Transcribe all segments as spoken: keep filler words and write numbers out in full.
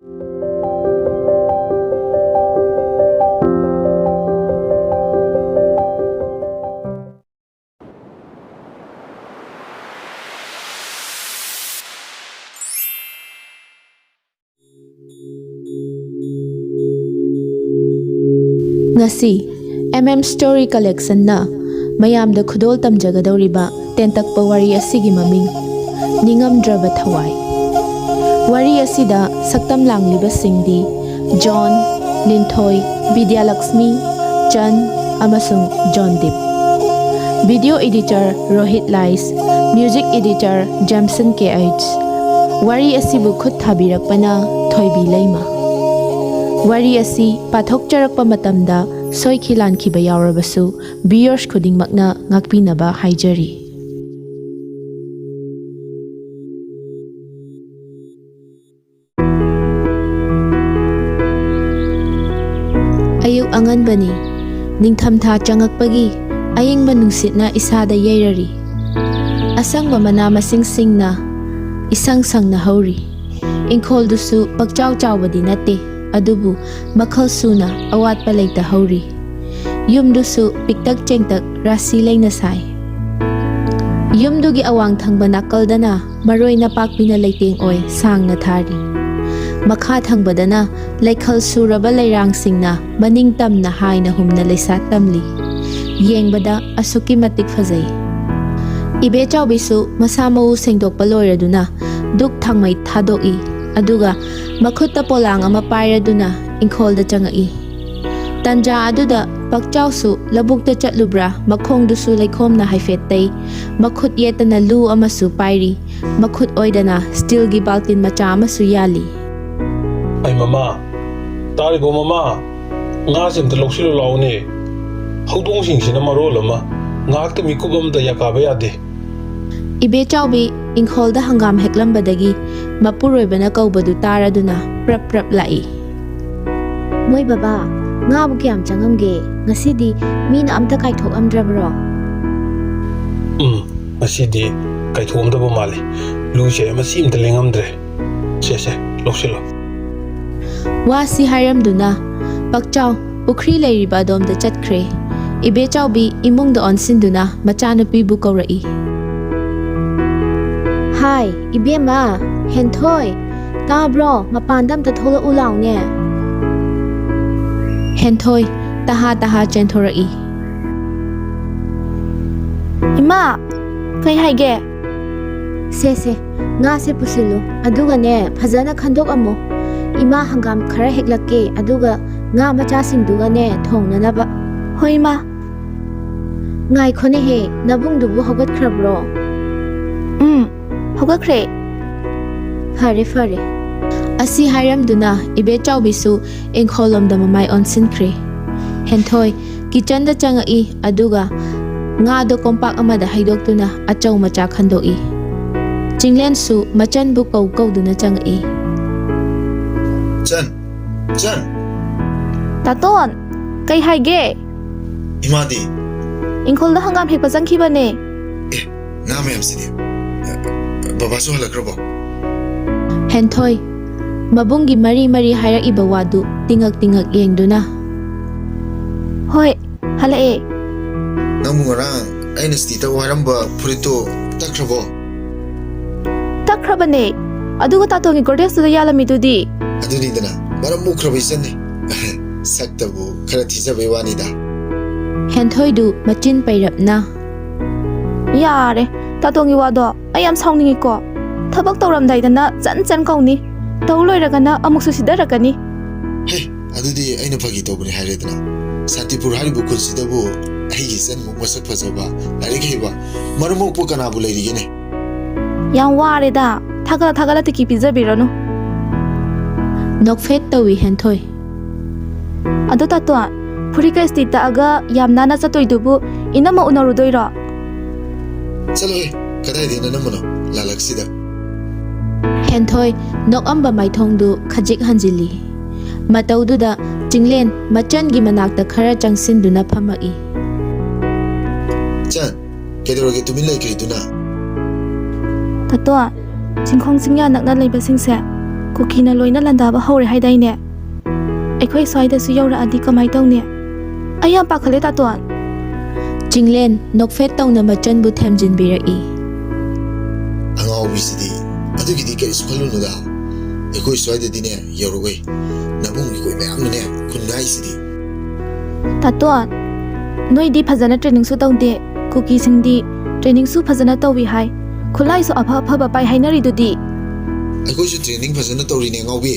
ꯉꯁꯤ M M Story Collectionꯅ ꯃꯌꯥꯝꯗ ꯈꯨꯗꯣꯜ ꯇꯝꯖꯒꯗꯧꯔꯤꯕ ꯇꯦꯟꯇꯛꯄ ꯋꯥꯔꯤ ꯑꯁꯤꯒꯤ ꯃꯃꯤꯡ, ꯅꯤꯡꯉꯝꯗ꯭ꯔꯕ ꯊꯋꯥꯏ꯫ ꯋꯥꯔꯤ ꯑꯁꯤꯗ ꯁꯛꯇꯝ ꯂꯥꯡꯂꯤꯕꯁꯤꯡꯗꯤ ꯖꯣꯟ, ꯂꯤꯟꯊꯣꯏ, ꯕꯤꯗ꯭ꯌꯥꯂꯛꯁꯃꯤ, ꯆꯟ ꯑꯃꯁꯨꯡ Jondeep. Video editor Rohit Laish, music editor Jameson K H. ꯋꯥꯔꯤ ꯑꯁꯤꯕꯨ ꯈꯨꯠ ꯊꯥꯕꯤꯔꯛꯄꯅ ꯊꯣꯏꯕꯤ ꯂꯩꯃ꯫ ꯋꯥꯔꯤ ꯑꯁꯤ ꯄꯥꯊꯣꯛꯆꯔꯛꯄ ꯃꯇꯝꯗ ꯁꯣꯏꯈꯤ ꯂꯥꯟꯈꯤꯕ ꯌꯥꯎꯔꯕꯁꯨ viewers ꯈꯨꯗꯤꯡꯃꯛꯅ ꯉꯥꯛꯄꯤꯅꯕ ꯍꯥꯏꯖꯔꯤ꯫ ꯑꯌꯨꯛ ꯑꯉꯟꯕꯅꯤ꯫ ꯅꯤꯡꯊꯝꯊꯥ ꯆꯪꯉꯛꯄꯒꯤ ꯑꯏꯪꯕ ꯅꯨꯡꯁꯤꯠꯅ ꯏꯁꯥꯗ ꯌꯩꯔꯔꯤ꯫ ꯑꯁꯪꯕ ꯃꯅꯥ ꯃꯁꯤꯡꯁꯤꯡꯅ ꯏꯁꯪ ꯁꯪꯅ ꯍꯧꯔꯤ꯫ ꯏꯪꯈꯣꯜꯗꯨꯁꯨ ꯄꯪꯆꯥꯎ ꯆꯥꯎꯕꯗꯤ ꯅꯠꯇꯦ, ꯑꯗꯨꯕꯨ ꯃꯈꯜ ꯁꯨꯅ ꯑꯋꯥꯠꯄ ꯂꯩꯇ ꯍꯧꯔꯤ꯫ ꯌꯨꯝꯗꯨꯁꯨ ꯄꯤꯛꯇꯛ ꯆꯦꯡꯇꯛ ꯔꯥꯁꯤ ꯂꯩꯅ ꯁꯥꯏ꯫ ꯌꯨꯝꯗꯨꯒꯤ ꯑꯋꯥꯡ ꯊꯪꯕ ꯅꯥꯀꯜꯗꯅ ꯃꯔꯣꯏ ꯅꯄꯥꯛꯄꯤꯅ ꯂꯩꯇꯦꯡ ꯑꯣꯏ ꯁꯥꯡꯅ ꯊꯥꯔꯤ꯫ ꯃꯈꯥ ꯊꯪꯕꯗꯅ ꯂꯩꯈꯜ ꯁꯨꯔꯕ ꯂꯩꯔꯥꯡꯁꯤꯡꯅ ꯃꯅꯤꯡ ꯇꯝꯅ ꯍꯥꯏꯅ ꯍꯨꯝꯅ ꯂꯩꯁꯥꯠ ꯇꯝꯂꯤ꯫ ꯌꯦꯡꯕꯗ ꯑꯁꯨꯛꯀꯤ ꯃꯇꯤꯛ ꯐꯖꯩ꯫ ꯏꯕꯦꯆꯥꯎꯕꯤꯁꯨ ꯃꯁꯥ ꯃꯎ ꯁꯦꯡꯗꯣꯛꯄ ꯂꯣꯏꯔꯗꯨꯅ ꯗꯨꯛ ꯊꯥꯡꯃꯩ ꯊꯥꯗꯣꯛꯏ, ꯑꯗꯨꯒ ꯃꯈꯨꯠꯇ ꯄꯣꯂꯥꯡ ꯑꯃ ꯄꯥꯏꯔꯗꯨꯅ ꯏꯪꯈꯣꯜꯗ ꯆꯪꯉꯛꯏ꯫ ꯇꯟꯖꯥ ꯑꯗꯨꯗ ꯄꯛꯆꯥꯎꯁꯨ ꯂꯧꯕꯨꯛꯇ ꯆꯠꯂꯨꯕ꯭ꯔꯥ, ꯃꯈꯣꯡꯗꯨꯁꯨ ꯂꯩꯈꯣꯝꯅ ꯍꯥꯏꯐꯦꯠ ꯇꯩ, ꯃꯈꯨꯠ ꯌꯦꯠꯇꯅ ꯂꯨ ꯑꯃꯁꯨ ꯄꯥꯏꯔꯤ, ꯃꯈꯨꯠ ꯑꯣꯏꯗꯅ ꯁ꯭ꯇꯤꯜꯒꯤ ꯕꯥꯜꯇꯤꯟ ꯃꯆꯥ ꯑꯃꯁꯨ ꯌꯥꯜꯂꯤ꯫ "ꯑꯩ ꯃꯃꯥ, ꯇꯥꯔꯤꯕꯣ ꯃꯃꯥ? ꯉꯥꯁꯦ ꯑꯝꯇ ꯂꯧꯁꯤꯜꯂꯨ ꯂꯥꯎꯅꯦ꯫ ꯍꯧꯗꯣꯡꯁꯤꯡꯁꯤꯅ ꯃꯔꯣꯜ ꯑꯃ, ꯉꯥꯏꯍꯥꯛꯇ ꯃꯤꯀꯨꯞ ꯑꯃꯇ ꯌꯥꯀꯥꯕ ꯌꯥꯗꯦ꯫" ꯏꯕꯦꯆꯥꯎꯕꯤ ꯏꯪꯈꯣꯜꯗ ꯍꯪꯒꯥꯝ ꯍꯦꯛꯂꯝꯕꯗꯒꯤ ꯃꯄꯨꯔꯣꯏꯕꯅ ꯀꯧꯕꯗꯨ ꯇꯥꯔꯗꯨꯅ ꯄ꯭ꯔꯞ ꯄ꯭ꯔꯞ ꯂꯥꯛꯏ꯫ "ꯃꯣꯏ ꯕꯕꯥ, ꯉꯥꯕꯨ ꯀꯌꯥꯝ ꯆꯪꯉꯝꯒꯦ? ꯉꯁꯤꯗꯤ ꯃꯤꯅ ꯑꯝꯇ ꯀꯥꯏꯊꯣꯛꯑꯝꯗ꯭ꯔꯕ꯭ꯔꯣ?" "ꯎꯝ, ꯉꯁꯤꯗꯤ ꯀꯥꯏꯊꯣꯛꯑꯝꯗꯕ ꯃꯥꯜꯂꯤ꯫ ꯂꯨꯁꯦ ꯃꯁꯤ ꯑꯝꯇ ꯂꯦꯡꯉꯝꯗ꯭ꯔꯦ꯫ ꯁꯦ, ꯁꯦ, ꯂꯧꯁꯤꯜꯂꯣ꯫" ꯋꯥꯁꯤ ꯍꯥꯏꯔꯝꯗꯨꯅ ꯄꯛꯆꯥꯎ ꯄꯨꯈ꯭ꯔꯤ ꯂꯩꯔꯤꯕ ꯑꯗꯣꯝꯗ ꯆꯠꯈ꯭ꯔꯦ꯫ ꯏꯕꯦꯆꯥꯎꯕꯤ ꯏꯃꯨꯡꯗ ꯑꯣꯟꯁꯤꯟꯗꯨꯅ ꯃꯆꯥꯅꯨꯄꯤꯕꯨ ꯀꯧꯔꯛꯏ꯫ "ꯍꯥꯏ, ꯏꯕꯦꯝꯃ, ꯍꯦꯟꯊꯣꯏ, ꯇꯥꯕ꯭ꯔꯣ? ꯃꯄꯥꯟꯗ ꯑꯝꯇ ꯊꯣꯛꯂꯛꯎ ꯂꯥꯎꯅꯦ꯫" ꯍꯦꯟꯊꯣꯏ ꯇꯍꯥ ꯇꯍꯥ ꯆꯦꯟꯊꯣꯔꯛꯏ꯫ "ꯏꯃꯥ, ꯀꯩ ꯍꯥꯏꯒꯦ?" "ꯁꯦ, ꯁꯦ, ꯉꯥꯁꯦ ꯄꯨꯁꯤꯜꯂꯨ, ꯑꯗꯨꯒꯅꯦ, ꯐꯖꯅ ꯈꯟꯗꯣꯛꯑꯝꯃꯨ꯫ ꯏꯃꯥ ꯍꯪꯒꯥꯝ ꯈꯔ ꯍꯦꯛꯂꯛꯀꯦ, ꯑꯗꯨꯒ ꯉꯥ ꯃꯆꯥꯁꯤꯡꯗꯨꯒꯅꯦ, ꯊꯣꯡꯅꯅꯕ꯫" "ꯍꯣꯏ, ꯏꯃꯥ꯫" "ꯉꯥꯏꯈꯣꯅꯦꯍꯦ, ꯅꯕꯨꯡꯗꯨꯕꯨ ꯍꯧꯒꯠꯈ꯭ꯔꯕ꯭ꯔꯣ?" "ꯎꯝ, ꯍꯧꯒꯠꯈ꯭ꯔꯦ꯫" "ꯐꯔꯦ, ꯐꯔꯦ꯫" ꯑꯁꯤ ꯍꯥꯏꯔꯝꯗꯨꯅ ꯏꯕꯦꯆꯥꯎꯕꯤꯁꯨ ꯏꯪꯈꯣꯜꯂꯣꯝꯗ ꯃꯃꯥꯏ ꯑꯣꯟꯁꯤꯟꯈ꯭ꯔꯦ꯫ ꯍꯦꯟꯊꯣꯏ ꯀꯤꯆꯟꯗ ꯆꯪꯉꯛꯏ, ꯑꯗꯨꯒ ꯉꯥꯗꯣ ꯀꯣꯝꯄꯥꯛ ꯑꯃꯗ ꯍꯩꯗꯣꯛꯇꯨꯅ ꯑꯆꯧ ꯃꯆꯥ ꯈꯟꯗꯣꯛꯏ꯫ ꯆꯤꯡꯂꯦꯟꯁꯨ ꯃꯆꯟꯕꯨ ꯀꯧ ꯀꯧꯗꯨꯅ ꯆꯪꯉꯛꯏ꯫ "ꯆꯟ, ꯆꯟ!" "ꯇꯥꯇꯣꯟ, ꯀꯩ ꯍꯥꯏꯒꯦ?" "ꯏꯃꯥꯗꯤ?" "ꯏꯪꯈꯣꯜꯗ ꯍꯪꯒꯥꯝ ꯍꯦꯛꯄ ꯆꯪꯈꯤꯕꯅꯦ꯫" "ꯑꯦ, ꯉꯥ ꯃꯌꯥꯝꯁꯤꯗꯤ? ꯕꯕꯥꯁꯨ ꯍꯜꯂꯛꯈ꯭ꯔꯕꯣ?" ꯍꯦꯟꯊꯣꯏ ꯃꯕꯨꯡꯒꯤ ꯃꯔꯤ ꯃꯔꯤ ꯍꯥꯏꯔꯛꯏꯕ ꯋꯥꯗꯨ ꯇꯤꯡꯉꯛ ꯇꯤꯡꯉꯛ ꯌꯦꯡꯗꯨꯅ, "ꯍꯣꯏ, ꯍꯜꯂꯛꯑꯦ꯫" "ꯅꯪꯕꯨ ꯉꯔꯥꯡ ꯑꯩꯅ ꯁꯨꯇꯤ ꯇꯧ ꯍꯥꯏꯔꯝꯕ ꯐꯨꯔꯤꯠꯇꯣ ꯇꯛꯈ꯭ꯔꯕꯣ?" "ꯇꯛꯈ꯭ꯔꯕꯅꯦ, ꯑꯗꯨꯒ ꯇꯥꯇꯣꯟꯒꯤ ꯒꯣꯗ꯭ꯔꯦꯖꯇꯨꯗ ꯌꯥꯜꯂꯝꯃꯤꯗꯨꯗꯤ?" "ꯑꯗꯨꯅꯤꯗꯅ, ꯃꯔꯝ ꯃꯣꯛꯈ꯭ꯔꯕ ꯏꯆꯟꯅꯤ꯫" "ꯁꯛꯇꯕꯨ ꯈꯔ ꯊꯤꯖꯕꯩ ꯋꯥꯅꯤꯗ꯫" ꯍꯦꯟꯊꯣꯏꯗꯨ ꯃꯆꯤꯟ ꯄꯩꯔꯞꯅ, "ꯌꯥꯔꯦ, ꯇꯥꯇꯣꯟꯒꯤ ꯋꯥꯗꯣ ꯑꯩ ꯌꯥꯝ ꯁꯥꯎꯅꯤꯡꯉꯤꯀꯣ꯫ ꯊꯕꯛ ꯇꯧꯔꯝꯗꯥꯏꯗꯅ ꯆꯟ ꯆꯟ ꯀꯧꯅꯤ, ꯇꯧ ꯂꯣꯏꯔꯒꯅ ꯑꯃꯨꯛꯁꯨ ꯁꯤꯗꯔꯛꯀꯅꯤ꯫" "ꯍꯦ, ꯑꯗꯨꯗꯤ ꯑꯩꯅ ꯐꯥꯒꯤ ꯇꯧꯕꯅꯤ ꯍꯥꯏꯔꯦꯗꯅ꯫ ꯁꯥꯟꯇꯤꯄꯨꯔ ꯍꯥꯏꯔꯤꯕ ꯈꯨꯜꯁꯤꯗꯕꯨ ꯑꯩꯒꯤ ꯏꯆꯟꯃꯨꯛ ꯃꯁꯛ ꯐꯖꯕ, ꯂꯥꯏꯔꯤꯛ ꯍꯩꯕ, ꯃꯔꯝ ꯃꯣꯛꯄ ꯀꯅꯥꯕꯨ ꯂꯩꯔꯤꯒꯦꯅꯦ?" "ꯌꯥꯝ ꯋꯥꯔꯦꯗ, ꯊꯥꯒꯠꯂ ꯊꯥꯒꯠꯂ ꯇꯤꯀꯤ ꯄꯤꯖꯕꯤꯔꯅꯨ꯫" ꯅꯣꯛꯐꯦꯠ ꯇꯧꯏ ꯍꯦꯟꯊꯣꯏ꯫ "ꯑꯗꯣ ꯇꯥꯇꯣꯟ, ꯐꯨꯔꯤꯠꯀ ꯏꯁꯇꯤ ꯇꯛꯑꯒ ꯌꯥꯝ ꯅꯥꯟꯅ ꯆꯠꯇꯣꯏꯗꯨꯕꯨ ꯏꯅꯝꯃ ꯎꯅꯔꯨꯗꯣꯏꯔꯣ?" "ꯆꯠꯂꯣꯍꯦ, ꯀꯗꯥꯏꯗꯒꯤ ꯅꯅꯝꯃꯅꯣ? ꯂꯥꯂꯛꯁꯤꯗ꯫" ꯍꯦꯟꯊꯣꯏ ꯅꯣꯛꯑꯝꯕ ꯃꯥꯏꯊꯣꯡꯗꯨ ꯈꯖꯤꯛ ꯍꯟꯖꯤꯜꯂꯤ꯫ ꯃꯇꯧꯗꯨꯗ ꯆꯤꯡꯂꯦꯟ ꯃꯆꯟꯒꯤ ꯃꯅꯥꯛꯇ ꯈꯔ ꯆꯪꯁꯤꯟꯗꯨꯅ ꯐꯝꯃꯛꯏ꯫ "ꯆꯟ, ꯀꯩꯗꯧꯔꯒꯦ ꯇꯨꯃꯤꯟ ꯂꯩꯈ꯭ꯔꯤꯗꯨꯅ?" "ꯇꯥꯇꯣꯟ, ꯆꯤꯡꯈꯣꯡ ꯆꯤꯡꯌꯥ ꯅꯛꯅ ꯂꯩꯕꯁꯤꯡꯁꯦ ꯀꯨꯀꯤꯅ ꯂꯣꯏꯅ ꯂꯥꯟꯗꯥꯕ ꯍꯧꯔꯦ ꯍꯥꯏꯗꯥꯏꯅꯦ? ꯑꯩꯈꯣꯏ ꯁ꯭ꯋꯥꯏꯗꯁꯨ ꯌꯧꯔꯛꯑꯗꯤ ꯀꯃꯥꯏ ꯇꯧꯅꯤ? ꯑꯩ ꯌꯥꯝ ꯄꯥꯈꯠꯂꯦ, ꯇꯥꯇꯣꯟ꯫ ꯆꯤꯡꯂꯦꯟ ꯅꯣꯛꯐꯦꯠ ꯇꯧꯅ ꯃꯆꯟꯕꯨ ꯊꯦꯝꯖꯤꯟꯕꯤꯔꯛꯏ꯫ ꯑꯉꯥꯎꯕꯤꯁꯤꯗꯤ, ꯑꯗꯨꯒꯤꯗꯤ ꯀꯔꯤꯁꯨ ꯈꯜꯂꯨꯅꯨꯗ꯫ ꯑꯩꯈꯣꯏ ꯁ꯭ꯋꯥꯏꯗꯗꯤꯅꯦ ꯌꯧꯔꯛꯑꯣꯏ꯫ ꯅꯕꯨꯡ ꯑꯩꯈꯣꯏ ꯃꯌꯥꯝꯅꯅꯦ ꯈꯨꯟ ꯉꯥꯛꯏꯁꯤꯗꯤ꯫ ꯇꯥꯇꯣꯟ, ꯅꯣꯏꯗꯤ ꯐꯖꯅ ꯇ꯭ꯔꯦꯅꯤꯡꯁꯨ ꯇꯧꯗꯦ꯫ ꯀꯨꯀꯤꯁꯤꯡꯗꯤ ꯇ꯭ꯔꯦꯅꯤꯡꯁꯨ ꯐꯖꯅ ꯇꯧꯏ ꯍꯥꯏ꯫ ꯈꯨꯠꯂꯥꯏꯁꯨ ꯑꯐ ꯑꯐꯕ ꯄꯥꯏ ꯍꯥꯏꯅꯔꯤꯗꯨꯗꯤ꯫ ꯑꯩꯈꯣꯏꯁꯨ ꯇ꯭ꯔꯦꯅꯤꯡ ꯐꯖꯅ ꯇꯧꯔꯤꯅꯦ, ꯑꯉꯥꯎꯕꯤ꯫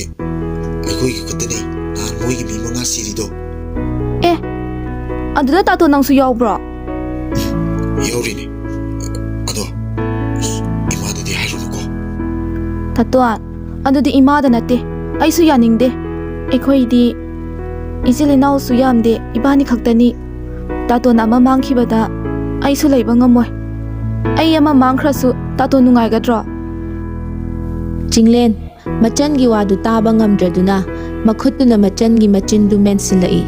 ꯑꯩꯈꯣꯏꯒꯤ ꯈꯨꯠꯇꯅꯤ ꯅꯍꯥꯟ ꯃꯣꯏꯒꯤ ꯃꯤ ꯃꯉꯥ ꯁꯤꯔꯤꯗꯣ꯫ ꯑꯦ, ꯑꯗꯨꯗ ꯇꯥꯇꯣꯟ ꯅꯪꯁꯨ ꯌꯥꯎꯕ꯭ꯔꯣ? ꯌꯥꯎꯔꯤꯅꯦ꯫ ꯑꯗꯣ ꯏꯃꯥꯗꯗꯤ ꯍꯥꯏꯔꯨꯅꯨꯀꯣ꯫ ꯇꯥꯇꯣꯟ, ꯑꯗꯨꯗꯤ ꯏꯃꯥꯗ ꯅꯠꯇꯦ, ꯑꯩꯁꯨ ꯌꯥꯅꯤꯡꯗꯦ꯫ ꯑꯩꯈꯣꯏꯗꯤ ꯏꯆꯤꯜ ꯏꯅꯥꯎꯁꯨ ꯌꯥꯝꯗꯦ, ꯏꯕꯥꯅꯤ ꯈꯛꯇꯅꯤ꯫ ꯇꯥꯇꯣꯟ ꯑꯃ ꯃꯥꯡꯈꯤꯕꯗ ꯑꯩꯁꯨ ꯂꯩꯕ ꯉꯝꯃꯣꯏ꯫ ꯑꯩ ꯑꯃ ꯃꯥꯡꯈ꯭ꯔꯁꯨ ꯇꯥꯇꯣꯟ ꯅꯨꯡꯉꯥꯏꯒꯗ꯭ꯔꯣ? ꯆꯤꯡꯂꯦꯟ ꯃꯆꯟꯒꯤ ꯋꯥꯗꯨ ꯇꯥꯕ ꯉꯝꯗ꯭ꯔꯗꯨꯅ ꯃꯈꯨꯠꯇꯨꯅ ꯃꯆꯟꯒꯤ ꯃꯆꯤꯟꯗꯨ ꯃꯦꯟꯁꯤꯜꯂꯛꯏ꯫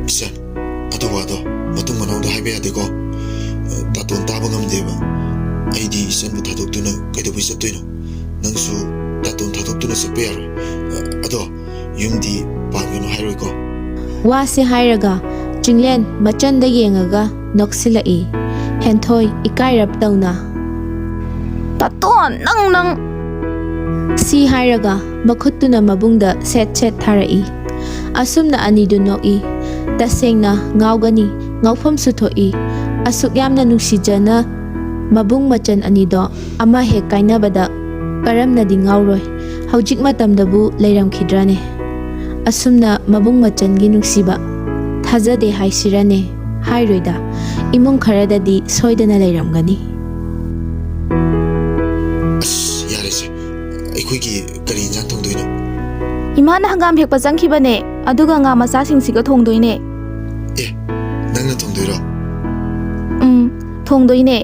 ꯏꯆꯟ, ꯑꯗꯨ ꯋꯥꯗꯣ ꯃꯇꯨꯡ ꯃꯅꯥꯎꯗ ꯍꯥꯏꯕ ꯌꯥꯗꯦꯀꯣ꯫ ꯇꯥꯇꯣꯟ ꯇꯥꯕ ꯉꯝꯗꯦꯕ꯫ ꯑꯩꯗꯤ ꯏꯆꯟꯕꯨ ꯊꯥꯗꯣꯛꯇꯨꯅ ꯀꯩꯗꯧꯕꯩ ꯆꯠꯇꯣꯏꯅꯣ? ꯅꯪꯁꯨ ꯇꯥꯇꯣꯟ ꯊꯥꯗꯣꯛꯇꯨꯅ ꯆꯠꯄ ꯌꯥꯔꯣꯏ꯫ ꯑꯗꯣ ꯌꯨꯝꯗꯤ ꯄꯥꯟꯒꯅꯨ ꯍꯥꯏꯔꯣꯏꯀꯣ꯫ ꯋꯥꯁꯦ ꯍꯥꯏꯔꯒ ꯆꯤꯡꯂꯦꯟ ꯃꯆꯟꯗ ꯌꯦꯡꯉꯒ ꯅꯣꯛꯁꯤꯜꯂꯛꯏ꯫ ꯍꯦꯟꯊꯣꯏ ꯏꯀꯥꯏꯔꯞ ꯇꯧꯅ꯫ ꯇꯥꯇꯣꯟ, ꯅꯪ, ꯅꯪ! ꯁꯤ ꯍꯥꯏꯔꯒ ꯃꯈꯨꯠꯇꯨꯅ ꯃꯕꯨꯡꯗ ꯁꯦꯠ ꯁꯦꯠ ꯊꯥꯔꯛꯏ꯫ ꯑꯁꯨꯝꯅ ꯑꯅꯤꯗꯨ ꯅꯣꯛꯏ꯫ ꯇꯁꯦꯡꯅ ꯉꯥꯎꯒꯅꯤ, ꯉꯥꯎꯐꯝꯁꯨ ꯊꯣꯛꯏ꯫ ꯑꯁꯨꯛ ꯌꯥꯝꯅ ꯅꯨꯡꯁꯤꯖꯅ ꯃꯕꯨꯡ ꯃꯆꯟ ꯑꯅꯤꯗꯣ ꯑꯃ ꯍꯦꯛ ꯀꯥꯏꯅꯕꯗ ꯀꯔꯝꯅꯗꯤ ꯉꯥꯎꯔꯣꯏ? ꯍꯧꯖꯤꯛ ꯃꯇꯝꯗꯕꯨ ꯂꯩꯔꯝꯈꯤꯗ꯭ꯔꯥꯅꯦ? ꯑꯁꯨꯝꯅ ꯃꯕꯨꯡ ꯃꯆꯟꯒꯤ ꯅꯨꯡꯁꯤꯕ ꯊꯥꯖꯗꯦ ꯍꯥꯏꯁꯤꯔꯅꯦ? ꯍꯥꯏꯔꯣꯏꯗ, ꯏꯃꯨꯡ ꯈꯔꯗꯗꯤ ꯁꯣꯏꯗꯅ ꯂꯩꯔꯝꯒꯅꯤ꯫ ꯑꯁ, ꯌꯥꯔꯦꯁꯦ꯫ ꯑꯩꯈꯣꯏꯒꯤ ꯀꯔꯤ ꯏꯟꯖꯥꯡ ꯊꯣꯡꯗꯣꯏꯅꯣ? ꯏꯃꯥꯅ ꯍꯪꯒꯥꯝ ꯍꯦꯛꯄ ꯆꯪꯈꯤꯕꯅꯦ, ꯑꯗꯨꯒ ꯉꯥ ꯃꯆꯥꯁꯤꯡꯁꯤꯒ ꯊꯣꯡꯗꯣꯏꯅꯦ꯫ ꯑꯦ, ꯅꯪꯅ ꯊꯣꯡꯗꯣꯏꯔꯣ? ꯎꯝ, ꯊꯣꯡꯗꯣꯏꯅꯦ꯫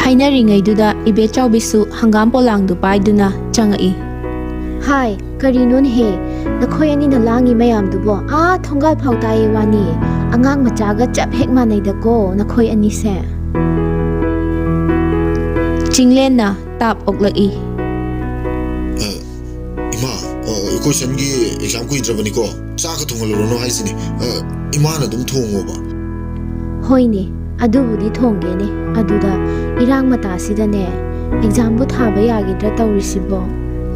ꯍꯥꯏꯅꯔꯤꯉꯩꯗꯨꯗ ꯏꯕꯦꯆꯥꯎꯕꯤꯁꯨ ꯍꯪꯒꯥꯝ ꯄꯣꯂꯥꯡꯗꯨ ꯄꯥꯏꯗꯨꯅ ꯆꯪꯉꯛꯏ꯫ ꯍꯥꯏ, ꯀꯔꯤꯅꯣꯅꯦꯍꯦ? ꯅꯈꯣꯏ ꯑꯅꯤꯅ ꯂꯥꯡꯉꯤ ꯃꯌꯥꯝꯗꯨꯕꯣ? ꯑꯥ, ꯊꯣꯡꯒꯥꯜ ꯐꯥꯎ ꯇꯥꯏꯌꯦ ꯋꯥꯅꯤ꯫ ꯑꯉꯥꯡ ꯃꯆꯥꯒ ꯆꯞ ꯍꯦꯛ ꯃꯥꯟꯅꯩꯗꯀꯣ, ꯅꯈꯣꯏ ꯑꯅꯤꯁꯦ꯫ ꯆꯤꯡꯂꯦꯟꯅ ꯇꯥꯞ ꯑꯣꯛꯂꯛꯏ꯫ ꯑ, ꯏꯃꯥ, ꯑ, ꯀꯣꯏꯁꯟꯒꯤ ꯑꯦꯛꯖꯥꯝ ꯀꯨꯏꯗ꯭ꯔꯕꯅꯤꯀꯣ꯫ ꯆꯥꯛꯀ ꯊꯣꯡꯍꯜꯂꯨꯔꯅꯨ ꯍꯥꯏꯁꯤꯅꯤ꯫ ꯑ, ꯏꯃꯥꯅ ꯑꯗꯨꯝ ꯊꯣꯡꯉꯣꯕ꯫ ꯍꯣꯏꯅꯦ, ꯑꯗꯨꯕꯨꯗꯤ ꯊꯣꯡꯒꯦꯅꯦ꯫ ꯑꯗꯨꯗ ꯏꯔꯥꯡ ꯃꯇꯥꯁꯤꯗꯅꯦ ꯑꯦꯛꯖꯥꯝꯕꯨ ꯊꯥꯕ ꯌꯥꯒꯤꯗ꯭ꯔꯥ ꯇꯧꯔꯤꯁꯤꯕꯣ?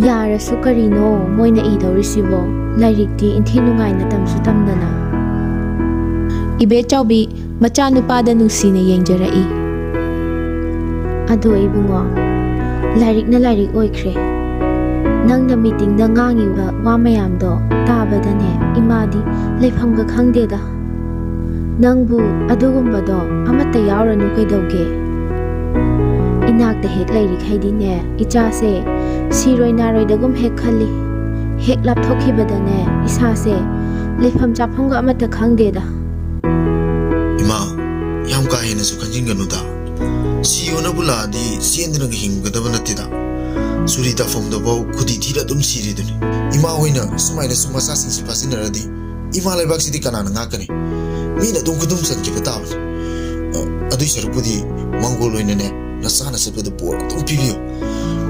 ꯌꯥꯔꯁꯨ ꯀꯔꯤꯅꯣ ꯃꯣꯏꯅ ꯏꯗꯧꯔꯤꯁꯤꯕꯣ? ꯂꯥꯏꯔꯤꯛꯇꯤ ꯏꯟꯊꯤ ꯅꯨꯡꯉꯥꯏꯅ ꯇꯝꯁꯨ ꯇꯝꯗꯅ꯫ ꯏꯕꯦꯆꯥꯎꯕꯤ ꯃꯆꯥꯅꯨꯄꯥꯗ ꯅꯨꯡꯁꯤꯅ ꯌꯦꯡꯖꯔꯛꯏ꯫ ꯑꯗꯣ ꯏꯕꯨꯡꯉꯣ, ꯂꯥꯏꯔꯤꯛꯅ ꯂꯥꯏꯔꯤꯛ ꯑꯣꯏꯈ꯭ꯔꯦ꯫ ꯅꯪꯅ ꯃꯤꯇꯤꯡꯗ ꯉꯥꯡꯉꯤꯕ ꯋꯥ ꯃꯌꯥꯝꯗꯣ ꯇꯥꯕꯗꯅꯦ ꯏꯃꯥꯗꯤ ꯂꯩꯐꯝꯒ ꯈꯪꯗꯦꯗ꯫ ꯅꯪꯕꯨ ꯑꯗꯨꯒꯨꯝꯕꯗꯣ ꯑꯃꯠꯇ ꯌꯥꯎꯔꯅꯨ ꯀꯩꯗꯧꯒꯦ? ꯏꯅꯥꯛꯇ ꯍꯦꯛ ꯂꯩꯔꯤꯈꯩꯗꯤꯅꯦ ꯏꯆꯥꯁꯦ ꯁꯤꯔꯣꯏ ꯅꯥꯔꯣꯏꯗꯒꯨꯝ ꯍꯦꯛ ꯈꯜꯂꯤ꯫ ꯍꯦꯛ ꯂꯥꯞꯊꯣꯛꯈꯤꯕꯗꯅꯦ ꯏꯁꯥꯁꯦ ꯂꯩꯐꯝ ꯆꯥꯐꯝꯒ ꯑꯃꯠꯇ ꯈꯪꯗꯦꯗ꯫ ꯏꯃꯥ, ꯌꯥꯝ ꯀꯥ ꯍꯦꯟꯅꯁꯨ ꯈꯟꯖꯤꯟꯒꯅꯨꯗ꯫ ꯁꯤꯌꯣꯅꯕꯨ ꯂꯥꯛꯑꯗꯤ ꯆꯦꯟꯗꯅꯒ ꯍꯤꯡꯒꯗꯕ ꯅꯠꯇꯦꯗ꯫ ꯆꯨꯔꯤ ꯇꯥꯐꯝꯗꯐꯥꯎ ꯈꯨꯗꯤ ꯊꯤꯔ ꯑꯗꯨꯝ ꯁꯤꯔꯤꯗꯨꯅꯤ꯫ ꯏꯃꯥ ꯍꯣꯏꯅ ꯁꯨꯃꯥꯏꯅ ꯁꯨꯝ ꯃꯆꯥꯁꯤꯡꯁꯤ ꯐꯥꯖꯤꯟꯅꯔꯗꯤ ꯏꯃꯥ ꯂꯩꯕꯥꯛꯁꯤꯗꯤ ꯀꯅꯥꯅ ꯉꯥꯛꯀꯅꯤ? ꯃꯤꯅ ꯑꯗꯨꯝ ꯈꯨꯗꯨꯝ ꯆꯟꯈꯤꯕ ꯇꯥꯕꯅꯤ꯫ ꯑ, ꯑꯗꯨꯏ ꯁꯔꯨꯛꯄꯨꯗꯤ ꯃꯪꯒꯣꯜ ꯑꯣꯏꯅꯅꯦ ꯅꯆꯥꯅ ꯆꯠꯄꯗ ꯕꯣꯔ ꯑꯗꯨꯝ ꯄꯤꯕꯤꯌꯨ꯫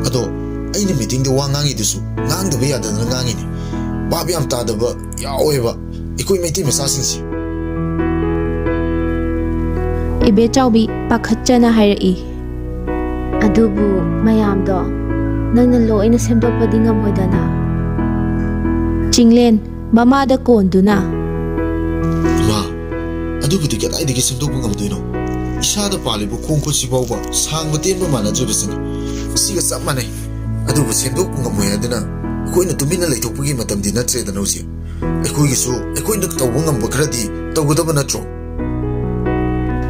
ꯑꯗꯣ ꯑꯩꯅ ꯃꯤꯇꯤꯡꯗ ꯋꯥ ꯉꯥꯡꯉꯤꯗꯨꯁꯨ ꯉꯥꯡꯗꯕ ꯌꯥꯗꯗꯅ ꯉꯥꯡꯉꯤꯅꯤ꯫ ꯚꯥꯞ ꯌꯥꯝ ꯇꯥꯗꯕ ꯌꯥꯎꯋꯦꯕ ꯑꯩꯈꯣꯏ ꯃꯩꯇꯩ ꯃꯆꯥꯁꯤꯡꯁꯦ꯫ ꯏꯕꯦꯆꯥꯎꯕꯤ ꯄꯥꯈꯠꯆꯅ ꯍꯥꯏꯔꯛꯏ꯫ ꯑꯗꯨꯕꯨ ꯃꯌꯥꯝꯗꯣ ꯅꯪꯅ ꯂꯣꯏꯅ ꯁꯦꯝꯗꯣꯛꯄꯗꯤ ꯉꯝꯃꯣꯏꯗꯅ꯫ ꯆꯤꯡꯂꯦꯟ ꯃꯃꯥꯗ ꯀꯣꯟꯗꯨꯅ꯫ ꯏꯃꯥ, ꯑꯗꯨꯕꯨꯗꯤ ꯀꯗꯥꯏꯗꯒꯤ ꯁꯦꯝꯗꯣꯛꯄ ꯉꯝꯗꯣꯏꯅꯣ? ꯏꯁꯥꯗ ꯄꯥꯜꯂꯤꯕ ꯈꯣꯡ ꯈꯨꯠꯁꯤ ꯐꯥꯎꯕ ꯁꯥꯡꯕ ꯇꯦꯟꯕ ꯃꯥꯟꯅꯗ꯭ꯔꯤꯕꯁꯤꯅꯤ꯫ ꯑꯁꯤꯒ ꯆꯞ ꯃꯥꯟꯅꯩ꯫ ꯑꯗꯨꯕꯨ ꯁꯦꯝꯗꯣꯛꯄ ꯉꯝꯃꯣꯏ ꯍꯥꯏꯗꯨꯅ ꯑꯩꯈꯣꯏꯅ ꯇꯨꯃꯤꯟꯅ ꯂꯩꯊꯣꯛꯄꯒꯤ ꯃꯇꯝꯗꯤ ꯅꯠꯇ꯭ꯔꯦꯗꯅ ꯍꯧꯖꯤꯛ꯫ ꯑꯩꯈꯣꯏꯒꯤꯁꯨ ꯑꯩꯈꯣꯏꯅ ꯇꯧꯕ ꯉꯝꯕ ꯈꯔꯗꯤ ꯇꯧꯒꯗꯕ ꯅꯠꯇ꯭ꯔꯣ?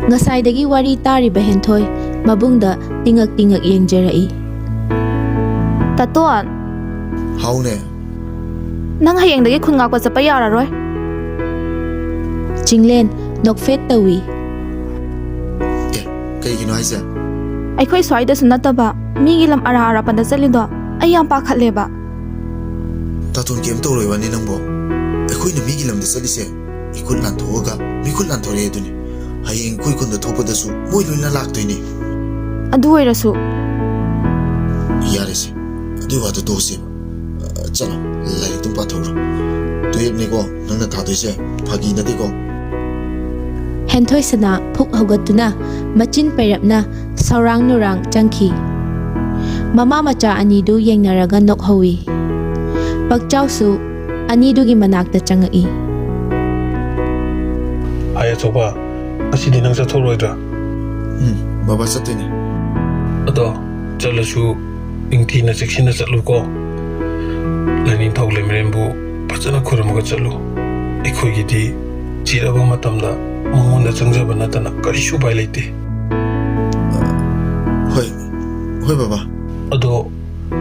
ꯉꯁꯥꯏꯗꯒꯤ ꯋꯥꯔꯤ ꯇꯥꯔꯤꯕ ꯍꯦꯟꯊꯣꯏ ꯃꯕꯨꯡꯗ ꯇꯤꯡꯉꯛ ꯇꯤꯡꯉꯛ ꯌꯦꯡꯖꯔꯛꯏ꯫ ꯇꯥꯇꯣꯟ, ꯍꯥꯎꯅꯦ꯫ ꯅꯪ ꯍꯌꯦꯡꯗꯒꯤ ꯈꯨꯟ ꯉꯥꯛꯄ ꯆꯠꯄ ꯌꯥꯔꯔꯣꯏ꯫ ꯆꯤꯡꯂꯦꯟ ꯅꯣꯛꯐꯦꯠ ꯇꯧꯏ꯫ ꯑꯦ, ꯀꯩꯒꯤꯅꯣ ꯍꯥꯏꯁꯦ? ꯑꯩꯈꯣꯏ ꯁ꯭ꯋꯥꯏꯗꯁꯨ ꯅꯠꯇꯕ ꯃꯤꯒꯤ ꯂꯝ ꯑꯔꯥꯞ ꯑꯔꯥꯞꯄꯗ ꯆꯠꯂꯤꯗꯣ ꯑꯩ ꯌꯥꯝ ꯄꯥꯈꯠꯂꯦꯕ꯫ ꯇꯥꯇꯣꯟ, ꯀꯩꯝ ꯇꯧꯔꯣꯏ ꯋꯥꯅꯤ ꯅꯪꯕꯣ꯫ ꯑꯩꯈꯣꯏꯅ ꯃꯤꯒꯤ ꯂꯝꯗ ꯆꯠꯂꯤꯁꯦ ꯏꯈꯨꯠ ꯂꯥꯟꯊꯣꯛꯑꯒ ꯃꯤꯈꯨꯠ ꯂꯥꯟꯊꯣꯔꯛꯑꯦ ꯑꯗꯨꯅꯤ꯫ ꯍꯌꯦꯡ ꯑꯩꯈꯣꯏ ꯈꯨꯟꯗ ꯊꯣꯛꯄꯗꯁꯨ ꯃꯣꯏ ꯂꯣꯏꯅ ꯂꯥꯛꯇꯣꯏꯅꯦ꯫ ꯑꯗꯨ ꯑꯣꯏꯔꯁꯨ ꯌꯥꯔꯦꯁꯦ, ꯑꯗꯨꯏ ꯋꯥꯗꯣ ꯇꯣꯛꯑꯁꯦꯕ꯫ ꯑ, ꯆꯠꯂꯣ, ꯂꯥꯏꯔꯤꯛꯇꯨꯝ ꯄꯥꯊꯣꯛꯎꯔꯣ꯫ ꯇꯨꯌꯦꯜꯞꯅꯤꯀꯣ ꯅꯪꯅ ꯊꯥꯗꯣꯏꯁꯦ, ꯐꯥꯒꯤ ꯅꯠꯇꯦꯀꯣ꯫ ꯍꯦꯟꯊꯣꯏ ꯁꯅꯥ ꯐꯨꯛ ꯍꯧꯒꯠꯇꯨꯅ ꯃꯆꯤꯟ ꯄꯩꯔꯞꯅ ꯁꯧꯔꯥꯡ ꯅꯨꯔꯥꯡ ꯆꯪꯈꯤ꯫ ꯃꯃꯥ ꯃꯆꯥ ꯑꯅꯤꯗꯨ ꯌꯦꯡꯅꯔꯒ ꯅꯣꯛꯍꯧꯏ꯫ ꯄꯛꯆꯥꯎꯁꯨ ꯑꯅꯤꯗꯨꯒꯤ ꯃꯅꯥꯛꯇ ꯆꯪꯉꯛꯏ꯫ "ꯑꯩ ꯑꯆꯧꯕ, ꯉꯁꯤꯗꯤ ꯅꯪ ꯆꯠꯊꯣꯛꯂꯣꯏꯗ꯭ꯔꯥ?" "ꯎꯝ, ꯕꯕꯥ, ꯆꯠꯇꯣꯏꯅꯦ꯫" "ꯑꯗꯣ ꯆꯠꯂꯁꯨ ꯅꯤꯡꯊꯤꯅ ꯆꯦꯛꯁꯤꯟꯅ ꯆꯠꯂꯨꯀꯣ꯫ ꯂꯥꯏꯅꯤꯡꯊꯧ ꯂꯩꯃꯔꯦꯟꯕꯨ ꯐꯖꯅ ꯈꯨꯔꯨꯝꯃꯒ ꯆꯠꯂꯨ꯫ ꯑꯩꯈꯣꯏꯒꯤꯗꯤ ꯆꯤꯔꯕ ꯃꯇꯝꯗ ꯃꯉꯣꯟꯗ ꯆꯪꯖꯕ ꯅꯠꯇꯅ ꯀꯔꯤꯁꯨ ꯎꯄꯥꯏ ꯂꯩꯇꯦ꯫" "ꯍꯣꯏ, ꯍꯣꯏ ꯕꯕꯥ꯫" "ꯑꯗꯣ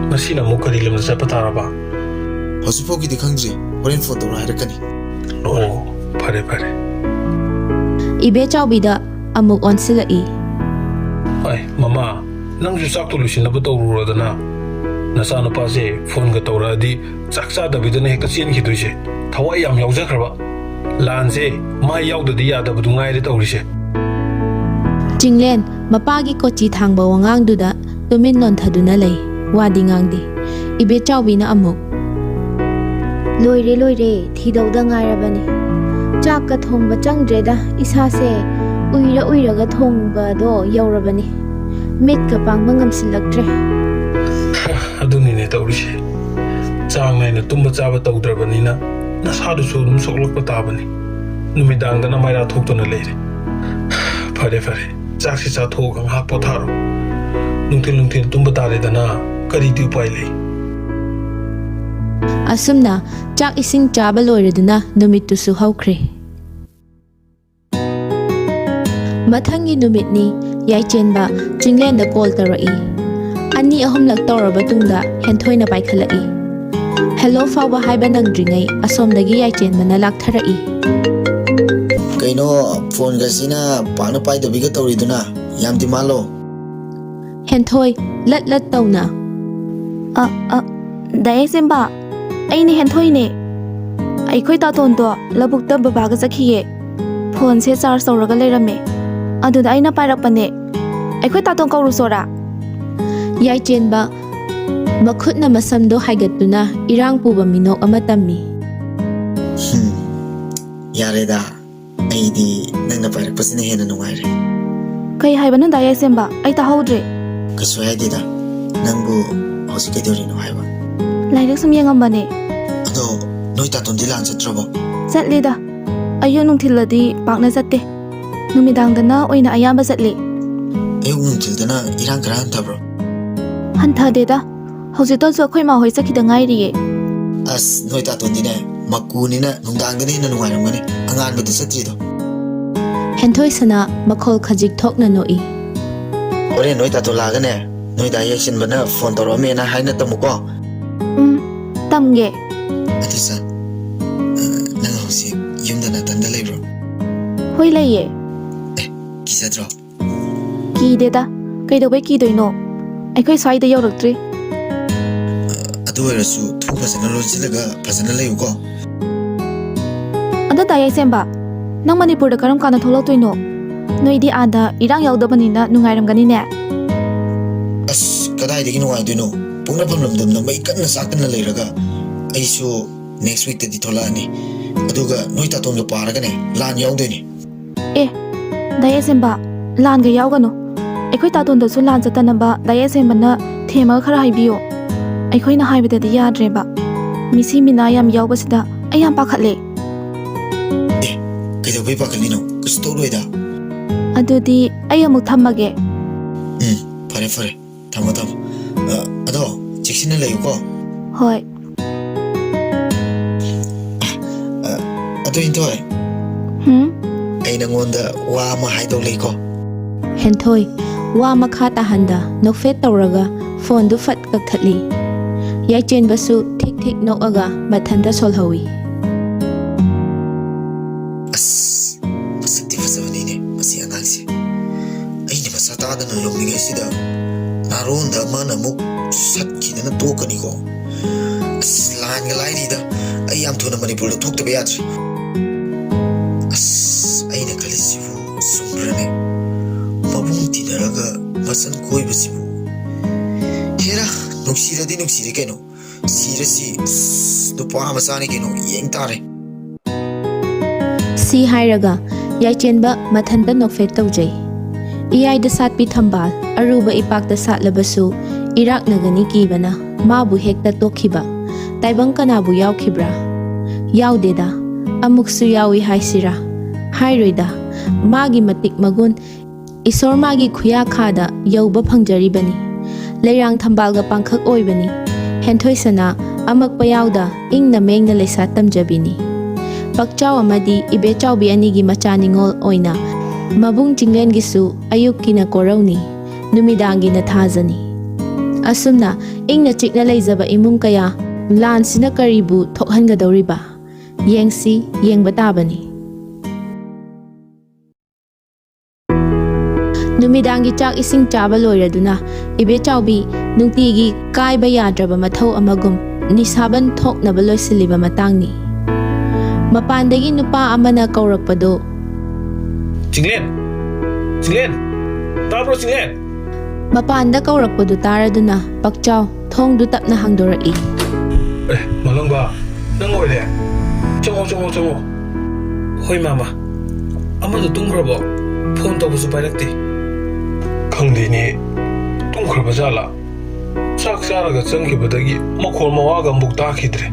ꯉꯁꯤꯅ ꯑꯃꯨꯛ ꯀꯔꯤ ꯂꯝꯗ ꯆꯠꯄ ꯇꯥꯔꯕ?" "ꯍꯧꯖꯤꯛ ꯐꯥꯎꯒꯤꯗꯤ ꯈꯪꯗ꯭ꯔꯤ, ꯍꯣꯔꯦꯟ ꯐꯣꯟ ꯇꯧꯔ ꯍꯥꯏꯔꯛꯀꯅꯤ꯫" "ꯑꯣ, ꯐꯔꯦ ꯐꯔꯦ꯫" ꯏꯕꯦꯆꯥꯎꯕꯤꯗ ꯑꯃꯨꯛ ꯑꯣꯟꯁꯤꯜꯂꯛꯏ꯫ "ꯑꯩ, ꯃꯃꯥ, ꯅꯪꯁꯨ ꯆꯥꯛꯇꯣ ꯂꯣꯏꯁꯤꯟꯅꯕ ꯇꯧꯔꯨꯔꯣꯗꯅ꯫ ꯅꯆꯥꯅꯨꯄꯥꯁꯦ ꯐꯣꯟꯒ ꯇꯧꯔꯛꯑꯗꯤ ꯆꯥꯛ ꯆꯥꯗꯕꯤꯗꯅ ꯍꯦꯛꯇ ꯆꯦꯟꯈꯤꯗꯣꯏꯁꯦ꯫ ꯊꯋꯥꯏ ꯌꯥꯝ ꯌꯥꯎꯖꯈ꯭ꯔꯕ꯫ ꯂꯥꯟꯁꯦ ꯃꯥ ꯌꯥꯎꯗꯗꯤ ꯌꯥꯗꯕꯗꯨ ꯉꯥꯏꯔꯦ ꯇꯧꯔꯤꯁꯦ꯫" ꯆꯤꯡꯂꯦꯟ ꯃꯄꯥꯒꯤ ꯀꯣꯆꯤ ꯊꯥꯡꯕ ꯋꯥꯉꯥꯡꯗꯨꯗ ꯇꯨꯃꯤꯟ ꯅꯣꯟꯊꯗꯨꯅ ꯂꯩ꯫ ꯋꯥꯗꯤ ꯉꯥꯡꯗꯦ꯫ ꯏꯕꯦꯆꯥꯎꯕꯤꯅ ꯑꯃꯨꯛ, "ꯂꯣꯏꯔꯦ, ꯂꯣꯏꯔꯦ, ꯊꯤꯗꯧꯗ ꯉꯥꯏꯔꯕꯅꯤ꯫ ꯆꯥꯛꯀ ꯊꯣꯡꯕ ꯆꯪꯗ꯭ꯔꯦꯗ, ꯏꯁꯥꯁꯦ ꯎꯏꯔ ꯎꯏꯔꯒ ꯊꯣꯡꯕꯗꯣ ꯌꯧꯔꯕꯅꯤ꯫ ꯃꯤꯠꯀ ꯄꯥꯡꯕ ꯉꯝꯁꯤꯜꯂꯛꯇ꯭ꯔꯦ꯫" "ꯑꯗꯨꯅꯤꯅꯦ ꯇꯧꯔꯤꯁꯦ꯫ ꯆꯥꯡ ꯅꯥꯏꯅ ꯇꯨꯝꯕ ꯆꯥꯕ ꯇꯧꯗ꯭ꯔꯕꯅꯤꯅ ꯅꯁꯥꯗꯨꯁꯨ ꯑꯗꯨꯝ ꯁꯣꯛꯂꯛꯄ ꯇꯥꯕꯅꯤ꯫ ꯅꯨꯃꯤꯗꯥꯡꯗꯅ ꯃꯩꯔꯥ ꯊꯣꯛꯇꯨꯅ ꯂꯩꯔꯦ꯫ ꯐꯔꯦ, ꯐꯔꯦ, ꯆꯥꯛꯁꯤ ꯆꯥꯊꯣꯛꯑꯒ ꯉꯥꯏꯍꯥꯛ ꯄꯣꯊꯥꯔꯣ꯫ ꯅꯨꯡꯊꯤꯜ ꯅꯨꯡꯊꯤꯜ ꯇꯨꯝꯕ ꯇꯥꯔꯦꯗꯅ, ꯀꯔꯤꯗꯤ ꯎꯄꯥꯏ ꯂꯩ?" ꯑꯁꯨꯝꯅ ꯆꯥꯛ ꯏꯁꯤꯡ ꯆꯥꯕ ꯂꯣꯏꯔꯗꯨꯅ ꯅꯨꯃꯤꯠꯇꯨꯁꯨ ꯍꯧꯈ꯭ꯔꯦ꯫ ꯃꯊꯪꯒꯤ ꯅꯨꯃꯤꯠꯅꯤ꯫ ꯌꯥꯏꯆꯦꯟꯕ ꯆꯤꯡꯂꯦꯟꯗ ꯀꯣꯜ ꯇꯧꯔꯛꯏ꯫ ꯑꯅꯤ ꯑꯍꯨꯝꯂꯛ ꯇꯧꯔꯕ ꯇꯨꯡꯗ ꯍꯦꯟꯊꯣꯏꯅ ꯄꯥꯏꯈꯠꯂꯛꯏ꯫ ꯍꯦꯜꯂꯣ ꯐꯥꯎꯕ ꯍꯥꯏꯕ ꯅꯪꯗ꯭ꯔꯤꯉꯩ ꯑꯁꯣꯝꯗꯒꯤ ꯌꯥꯏꯆꯦꯟꯕꯅ ꯂꯥꯛꯊꯔꯛꯏ꯫ "ꯀꯩꯅꯣ, ꯐꯣꯟꯒꯁꯤꯅ ꯄꯥꯛꯅ ꯄꯥꯏꯗꯕꯤꯒ ꯇꯧꯔꯤꯗꯨꯅ? ꯌꯥꯝꯗꯤ ꯃꯥꯜꯂꯣ꯫" ꯍꯦꯟꯊꯣꯏ ꯂꯠ ꯂꯠ ꯇꯧꯅ, "ꯑ, ꯑ, ꯗꯥ ꯌꯥꯏꯆꯦꯟꯕ, ꯑꯩꯅꯦ ꯍꯦꯟꯊꯣꯏꯅꯦ꯫ ꯑꯩꯈꯣꯏ ꯇꯥꯇꯣꯟꯗꯣ ꯂꯧꯕꯨꯛꯇ ꯕꯕꯥꯒ ꯆꯠꯈꯤꯌꯦ꯫ ꯐꯣꯟꯁꯦ ꯆꯥꯔꯖ ꯇꯧꯔꯒ ꯂꯩꯔꯝꯃꯦ꯫ ꯑꯗꯨꯗ ꯑꯩꯅ ꯄꯥꯏꯔꯛꯄꯅꯦ꯫ ꯑꯩꯈꯣꯏ ꯇꯥꯇꯣꯟ ꯀꯧꯔꯨꯆꯣꯔꯥ?" ꯌꯥꯏꯆꯦꯟꯕ ꯃꯈꯨꯠꯅ ꯃꯁꯝꯗꯣ ꯍꯥꯏꯒꯠꯇꯨꯅ ꯏꯔꯥꯡ ꯄꯨꯕ ꯃꯤꯅꯣꯛ ꯑꯃ ꯇꯝꯃꯤ꯫ ꯍꯝ, ꯌꯥꯔꯦꯗ, ꯑꯩꯗꯤ ꯅꯪꯅ ꯄꯥꯏꯔꯛꯄꯁꯤꯅ ꯍꯦꯟꯅ ꯅꯨꯡꯉꯥꯏꯔꯦ꯫ ꯀꯩ ꯍꯥꯏꯕꯅꯣ ꯗꯥ ꯌꯥꯏꯁꯦꯝꯕ? ꯑꯩ ꯇꯥꯍꯧꯗ꯭ꯔꯦ꯫ ꯀꯩꯁꯨ ꯍꯥꯏꯗꯦꯗ, ꯅꯪꯕꯨ ꯍꯧꯖꯤꯛ ꯀꯩꯗꯧꯔꯤꯅꯣ ꯍꯥꯏꯕ? ꯂꯥꯏꯔꯤꯛ ꯁꯨꯝ ꯌꯦꯡꯉꯝꯕꯅꯦ꯫ ꯑꯗꯣ, ꯅꯣꯏ ꯇꯥꯇꯣꯟꯗꯤ ꯂꯥꯟ ꯆꯠꯇ꯭ꯔꯕꯣ? ꯆꯠꯂꯤꯗ꯫ ꯑꯌꯨꯛ ꯅꯨꯡꯊꯤꯜꯗꯗꯤ ꯄꯥꯛꯅ ꯆꯠꯇꯦ꯫ ꯅꯨꯃꯤꯗꯥꯡꯗꯅ ꯑꯣꯏꯅ ꯑꯌꯥꯝꯕ ꯆꯠꯂꯤ꯫ ꯑꯌꯨꯛ ꯅꯨꯡꯊꯤꯜꯗꯅ ꯏꯔꯥꯡ ꯈꯔ ꯍꯟꯊꯕ꯭ꯔꯣ? ꯍꯟꯊꯗꯦꯗ꯫ ꯍꯧꯖꯤꯛꯇꯁꯨ ꯑꯩꯈꯣꯏ ꯃꯥ ꯍꯣꯏ ꯆꯠꯈꯤꯗ ꯉꯥꯏꯔꯤꯌꯦ꯫ ꯑꯁ, ꯅꯣꯏ ꯇꯥꯇꯣꯟꯗꯤꯅꯦ, ꯃꯀꯨꯅꯤꯅ ꯅꯨꯡꯗꯥꯡꯗꯅ ꯍꯦꯟꯅ ꯅꯨꯡꯉꯥꯏꯔꯝꯒꯅꯤ, ꯑꯉꯥꯟꯕꯗ ꯆꯠꯇ꯭ꯔꯤꯗꯣ꯫ ꯍꯦꯟꯊꯣꯏ ꯁꯅꯥ ꯃꯈꯣꯜ ꯈꯖꯤꯛ ꯊꯣꯛꯅ ꯅꯣꯛꯏ꯫ ꯍꯣꯔꯦꯟ ꯅꯣꯏ ꯇꯥꯇꯣꯟ ꯂꯥꯛꯑꯒꯅꯦ, ꯅꯣꯏ ꯗꯥ ꯌꯥꯏꯁꯦꯝꯕꯅ ꯐꯣꯟ ꯇꯧꯔꯛꯑꯝꯃꯦꯅ ꯍꯥꯏꯅ ꯇꯝꯃꯨꯀꯣ꯫ ꯎꯝ, ꯇꯝꯒꯦ꯫ ꯑꯗꯨ ꯁꯥ, ꯑ, ꯅꯪ ꯍꯧꯖꯤꯛ ꯌꯨꯝꯗ ꯅꯥꯇꯟꯗ ꯂꯩꯕ꯭ꯔꯣ? ꯍꯣꯏ, ꯂꯩꯌꯦ꯫ ꯀꯤꯖꯗ꯭ꯔꯣ? ꯀꯤꯗꯦꯗ꯫ ꯀꯩꯗꯧꯕꯩ ꯀꯤꯗꯣꯏꯅꯣ? ꯑꯩꯈꯣꯏ ꯁ꯭ꯋꯥꯏꯗ ꯌꯧꯔꯛꯇ꯭ꯔꯤ꯫ ꯑꯗꯨ ꯑꯣꯏꯔꯁꯨ ꯊꯣꯡ ꯐꯖꯅ ꯂꯣꯟꯁꯤꯜꯂꯒ ꯐꯖꯅ ꯂꯩꯌꯨꯀꯣ꯫ ꯑꯗꯣ ꯗꯥ ꯌꯥꯏꯁꯦꯝꯕ, ꯅꯪ ꯃꯅꯤꯄꯨꯔꯗ ꯀꯔꯝ ꯀꯥꯟꯗ ꯊꯣꯛꯂꯛꯇꯣꯏꯅꯣ? ꯅꯣꯏꯗꯤ ꯑꯥꯗ ꯏꯔꯥꯡ ꯌꯥꯎꯗꯕꯅꯤꯅ ꯅꯨꯡꯉꯥꯏꯔꯝꯒꯅꯤꯅꯦ꯫ ꯑꯁ, ꯀꯗꯥꯏꯗꯒꯤ ꯅꯨꯡꯉꯥꯏꯗꯣꯏꯅꯣ? ꯄꯣꯛꯅꯐꯝ ꯂꯝꯗꯝꯗ ꯃꯩ ꯀꯟꯅ ꯆꯥꯛꯇꯅ ꯂꯩꯔꯒ꯫ ꯑꯩꯁꯨ next weekꯇꯗꯤ ꯊꯣꯛꯂꯛꯑꯅꯤ꯫ ꯑꯗꯨꯒ ꯅꯣꯏ ꯇꯥꯇꯣꯟꯒ ꯄꯥꯔꯒꯅꯦ, ꯂꯥꯟ ꯌꯥꯎꯗꯣꯏꯅꯤ꯫ ꯑꯦ, ꯗꯥ ꯌꯥꯏꯁꯦꯝꯕ, ꯂꯥꯟꯒ ꯌꯥꯎꯒꯅꯨ꯫ ꯑꯩꯈꯣꯏ ꯇꯥꯇꯣꯟꯗꯁꯨ ꯂꯥꯟ ꯆꯠꯇꯅꯕ ꯗꯥ ꯌꯥꯏꯁꯦꯝꯕꯅ ꯊꯦꯝꯃꯒ ꯈꯔ ꯍꯥꯏꯕꯤꯌꯣ꯫ ꯑꯩꯈꯣꯏꯅ ꯍꯥꯏꯕꯗꯗꯤ ꯌꯥꯗ꯭ꯔꯦꯕ꯫ ꯃꯤꯁꯤ ꯃꯤꯅꯥ ꯌꯥꯝ ꯌꯥꯎꯕꯁꯤꯗ ꯑꯩ ꯌꯥꯝ ꯄꯥꯈꯠꯂꯦ꯫ ꯀꯩꯗꯧꯕꯩ ꯄꯥꯈꯠꯂꯤꯅꯣ? ꯀꯩꯁꯨ ꯇꯧꯔꯣꯏꯗ꯫ ꯑꯗꯨꯗꯤ ꯑꯩ ꯑꯃꯨꯛ ꯊꯝꯃꯒꯦ꯫ ꯎꯝ, ꯐꯔꯦ, ꯐꯔꯦ꯫ ꯊꯝꯃꯣ, ꯊꯝꯃꯣ꯫ ꯑ, ꯑꯗꯣ, ꯆꯦꯛꯁꯤꯟꯅ ꯂꯩꯌꯨꯀꯣ꯫ ꯍꯣꯏ꯫ ꯑ, ꯑꯗꯨ ꯍꯦꯟꯊꯣꯏ, ꯍꯨꯝ? ꯑꯩ ꯅꯪꯉꯣꯟꯗ ꯋꯥ ꯑꯃ ꯍꯥꯏꯗꯧ ꯂꯩꯀꯣ꯫ ꯍꯦꯟꯊꯣꯏ ꯋꯥ ꯃꯈꯥ ꯇꯥꯍꯟꯗ ꯅꯣꯛꯐꯦꯠ ꯇꯧꯔꯒ ꯐꯣꯟꯗꯨ ꯐꯠ ꯀꯛꯊꯠꯂꯤ꯫ ꯌꯥꯏꯆꯦꯟꯕꯁꯨ ꯊꯤꯛ ꯊꯤꯛ ꯅꯣꯛꯑꯒ ꯃꯊꯟꯇ ꯁꯣꯜꯍꯧꯏ꯫ ꯑꯁ, ꯃꯁꯛꯇꯤ ꯐꯖꯕꯅꯤꯅꯦ ꯃꯁꯤ ꯑꯉꯥꯡꯁꯦ꯫ ꯑꯩꯅ ꯃꯁꯥ ꯇꯥꯗꯅ ꯂꯧꯔꯤꯉꯩꯁꯤꯗ ꯅꯥꯔꯣꯟꯗ ꯑꯃꯅ ꯑꯃꯨꯛ ꯁꯠꯈꯤꯗꯅ ꯇꯣꯛꯀꯅꯤꯀꯣ꯫ ꯑꯁ, ꯂꯥꯟꯒ ꯂꯥꯏꯔꯤꯗ, ꯑꯩ ꯌꯥꯝ ꯊꯨꯅ ꯃꯅꯤꯄꯨꯔꯗ ꯊꯣꯛꯇꯕ ꯌꯥꯗ꯭ꯔꯦ꯫ ꯑꯁ, ꯑꯩꯅ ꯈꯜꯂꯤꯁꯤꯕꯨ ꯆꯨꯝꯕ꯭ꯔꯅꯦ? ꯃꯕꯨꯡ ꯇꯤꯟꯅꯔꯒ ꯃꯆꯟ ꯀꯣꯏꯕꯁꯤꯕꯨ꯫ ꯍꯦꯔꯥ, ꯅꯨꯡꯁꯤꯔꯗꯤ ꯅꯨꯡꯁꯤꯔꯦ ꯀꯩꯅꯣ꯫ ꯁꯤꯔꯁꯤ꯫ ꯑꯁ, ꯅꯨꯄꯥ ꯃꯆꯥꯅꯤ ꯀꯩꯅꯣ, ꯌꯦꯡ ꯇꯥꯔꯦ꯫ ꯁꯤ ꯍꯥꯏꯔꯒ ꯌꯥꯏꯆꯦꯟꯕ ꯃꯊꯟꯇ ꯅꯣꯛꯐꯦꯠ ꯇꯧꯖꯩ꯫ ꯏꯌꯥꯏꯗ ꯁꯥꯠꯄꯤ ꯊꯝꯕꯥꯜ ꯑꯔꯨꯕ ꯏꯄꯥꯛꯇ ꯁꯥꯠꯂꯕꯁꯨ, ꯏꯔꯥꯛꯅꯒꯅꯤ ꯀꯤꯕꯅ ꯃꯥꯕꯨ ꯍꯦꯛꯇ ꯇꯣꯛꯈꯤꯕ꯫ ꯇꯥꯏꯕꯪ ꯀꯅꯥꯕꯨ ꯌꯥꯎꯈꯤꯕ꯭ꯔꯥ? ꯌꯥꯎꯗꯦꯗ꯫ ꯑꯃꯨꯛꯁꯨ ꯌꯥꯎꯏ ꯍꯥꯏꯁꯤꯔꯥ? ꯍꯥꯏꯔꯣꯏꯗ꯫ ꯃꯥꯒꯤ ꯃꯇꯤꯛ ꯃꯒꯨꯟ ꯏꯁꯣꯔ ꯃꯥꯒꯤ ꯈꯨꯌꯥꯈꯥꯗ ꯌꯧꯕ ꯐꯪꯖꯔꯤꯕꯅꯤ꯫ ꯂꯩꯔꯥꯡ ꯊꯝꯕꯥꯜꯒ ꯄꯥꯡꯈꯛ ꯑꯣꯏꯕꯅꯤ꯫ ꯍꯦꯟꯊꯣꯏ ꯁꯅꯥ ꯑꯃꯛꯄ ꯌꯥꯎꯗ ꯏꯪꯅ ꯃꯦꯡꯅ ꯂꯩꯁꯥ ꯇꯝꯖꯕꯤꯅꯤ꯫ ꯄꯛꯆꯥꯎ ꯑꯃꯗꯤ ꯏꯕꯦꯆꯥꯎꯕꯤ ꯑꯅꯤꯒꯤ ꯃꯆꯥ ꯅꯤꯉꯣꯜ ꯑꯣꯏꯅ ꯃꯕꯨꯡ ꯆꯤꯡꯂꯦꯟꯒꯤꯁꯨ ꯑꯌꯨꯛꯀꯤꯅ ꯀꯣꯔꯧꯅꯤ, ꯅꯨꯃꯤꯗꯥꯡꯒꯤꯅ ꯊꯥꯖꯅꯤ꯫ ꯑꯁꯨꯝꯅ ꯏꯪꯅ ꯆꯤꯛꯅ ꯂꯩꯖꯕ ꯏꯃꯨꯡ ꯀꯌꯥ ꯂꯥꯟꯁꯤꯅ ꯀꯔꯤꯕꯨ ꯊꯣꯛꯍꯟꯒꯗꯧꯔꯤꯕ? ꯌꯦꯡꯁꯤ, ꯌꯦꯡꯕ ꯇꯥꯕꯅꯤ꯫ ꯅꯨꯃꯤꯗꯥꯡꯒꯤ ꯆꯥꯛ ꯏꯁꯤꯡ ꯆꯥꯕ ꯂꯣꯏꯔꯗꯨꯅ ꯏꯕꯦꯆꯥꯎꯕꯤ ꯅꯨꯡꯇꯤꯒꯤ ꯀꯥꯏꯕ ꯌꯥꯗ꯭ꯔꯕ ꯃꯊꯧ ꯑꯃꯒꯨꯝ ꯅꯤꯁꯥꯕꯟ ꯊꯣꯛꯅꯕ ꯂꯣꯏꯁꯤꯜꯂꯤꯕ ꯃꯇꯥꯡꯅꯤ꯫ ꯃꯄꯥꯟꯗꯒꯤ ꯅꯨꯄꯥ ꯑꯃꯅ ꯀꯧꯔꯛꯄꯗꯨ, "ꯆꯤꯡꯂꯦꯟ! ꯆꯤꯡꯂꯦꯟ! ꯇꯥꯕ꯭ꯔꯣ, ꯆꯤꯡꯂꯦꯟ?" ꯃꯄꯥꯟꯗ ꯀꯧꯔꯛꯄꯗꯨ ꯇꯥꯔꯗꯨꯅ ꯄꯛꯆꯥꯎ ꯊꯣꯡꯗꯨ ꯇꯞꯅ ꯍꯥꯡꯗꯣꯔꯛꯏ꯫ "ꯑꯦ, ꯃꯂꯪꯕ, ꯅꯪ ꯑꯣꯏꯔꯦ? ꯆꯪꯉꯣ, ꯆꯪꯉꯣ, ꯆꯪꯉꯣ꯫" "ꯍꯣꯏ, ꯃꯥꯃ꯫ ꯑꯃꯗꯣ ꯇꯨꯝꯈ꯭ꯔꯕꯣ? ꯐꯣꯟ ꯇꯧꯕꯁꯨ ꯄꯥꯏꯔꯛꯇꯦ꯫" "ꯈꯪꯗꯦꯅꯦ, ꯇꯨꯝꯈ꯭ꯔꯕ ꯖꯥꯠꯂꯥ? ꯆꯥꯛ ꯆꯥꯔꯒ ꯆꯪꯈꯤꯕꯗꯒꯤ ꯃꯈꯣꯜ ꯃꯋꯥꯒ ꯑꯃꯨꯛ ꯇꯥꯈꯤꯗ꯭ꯔꯦ꯫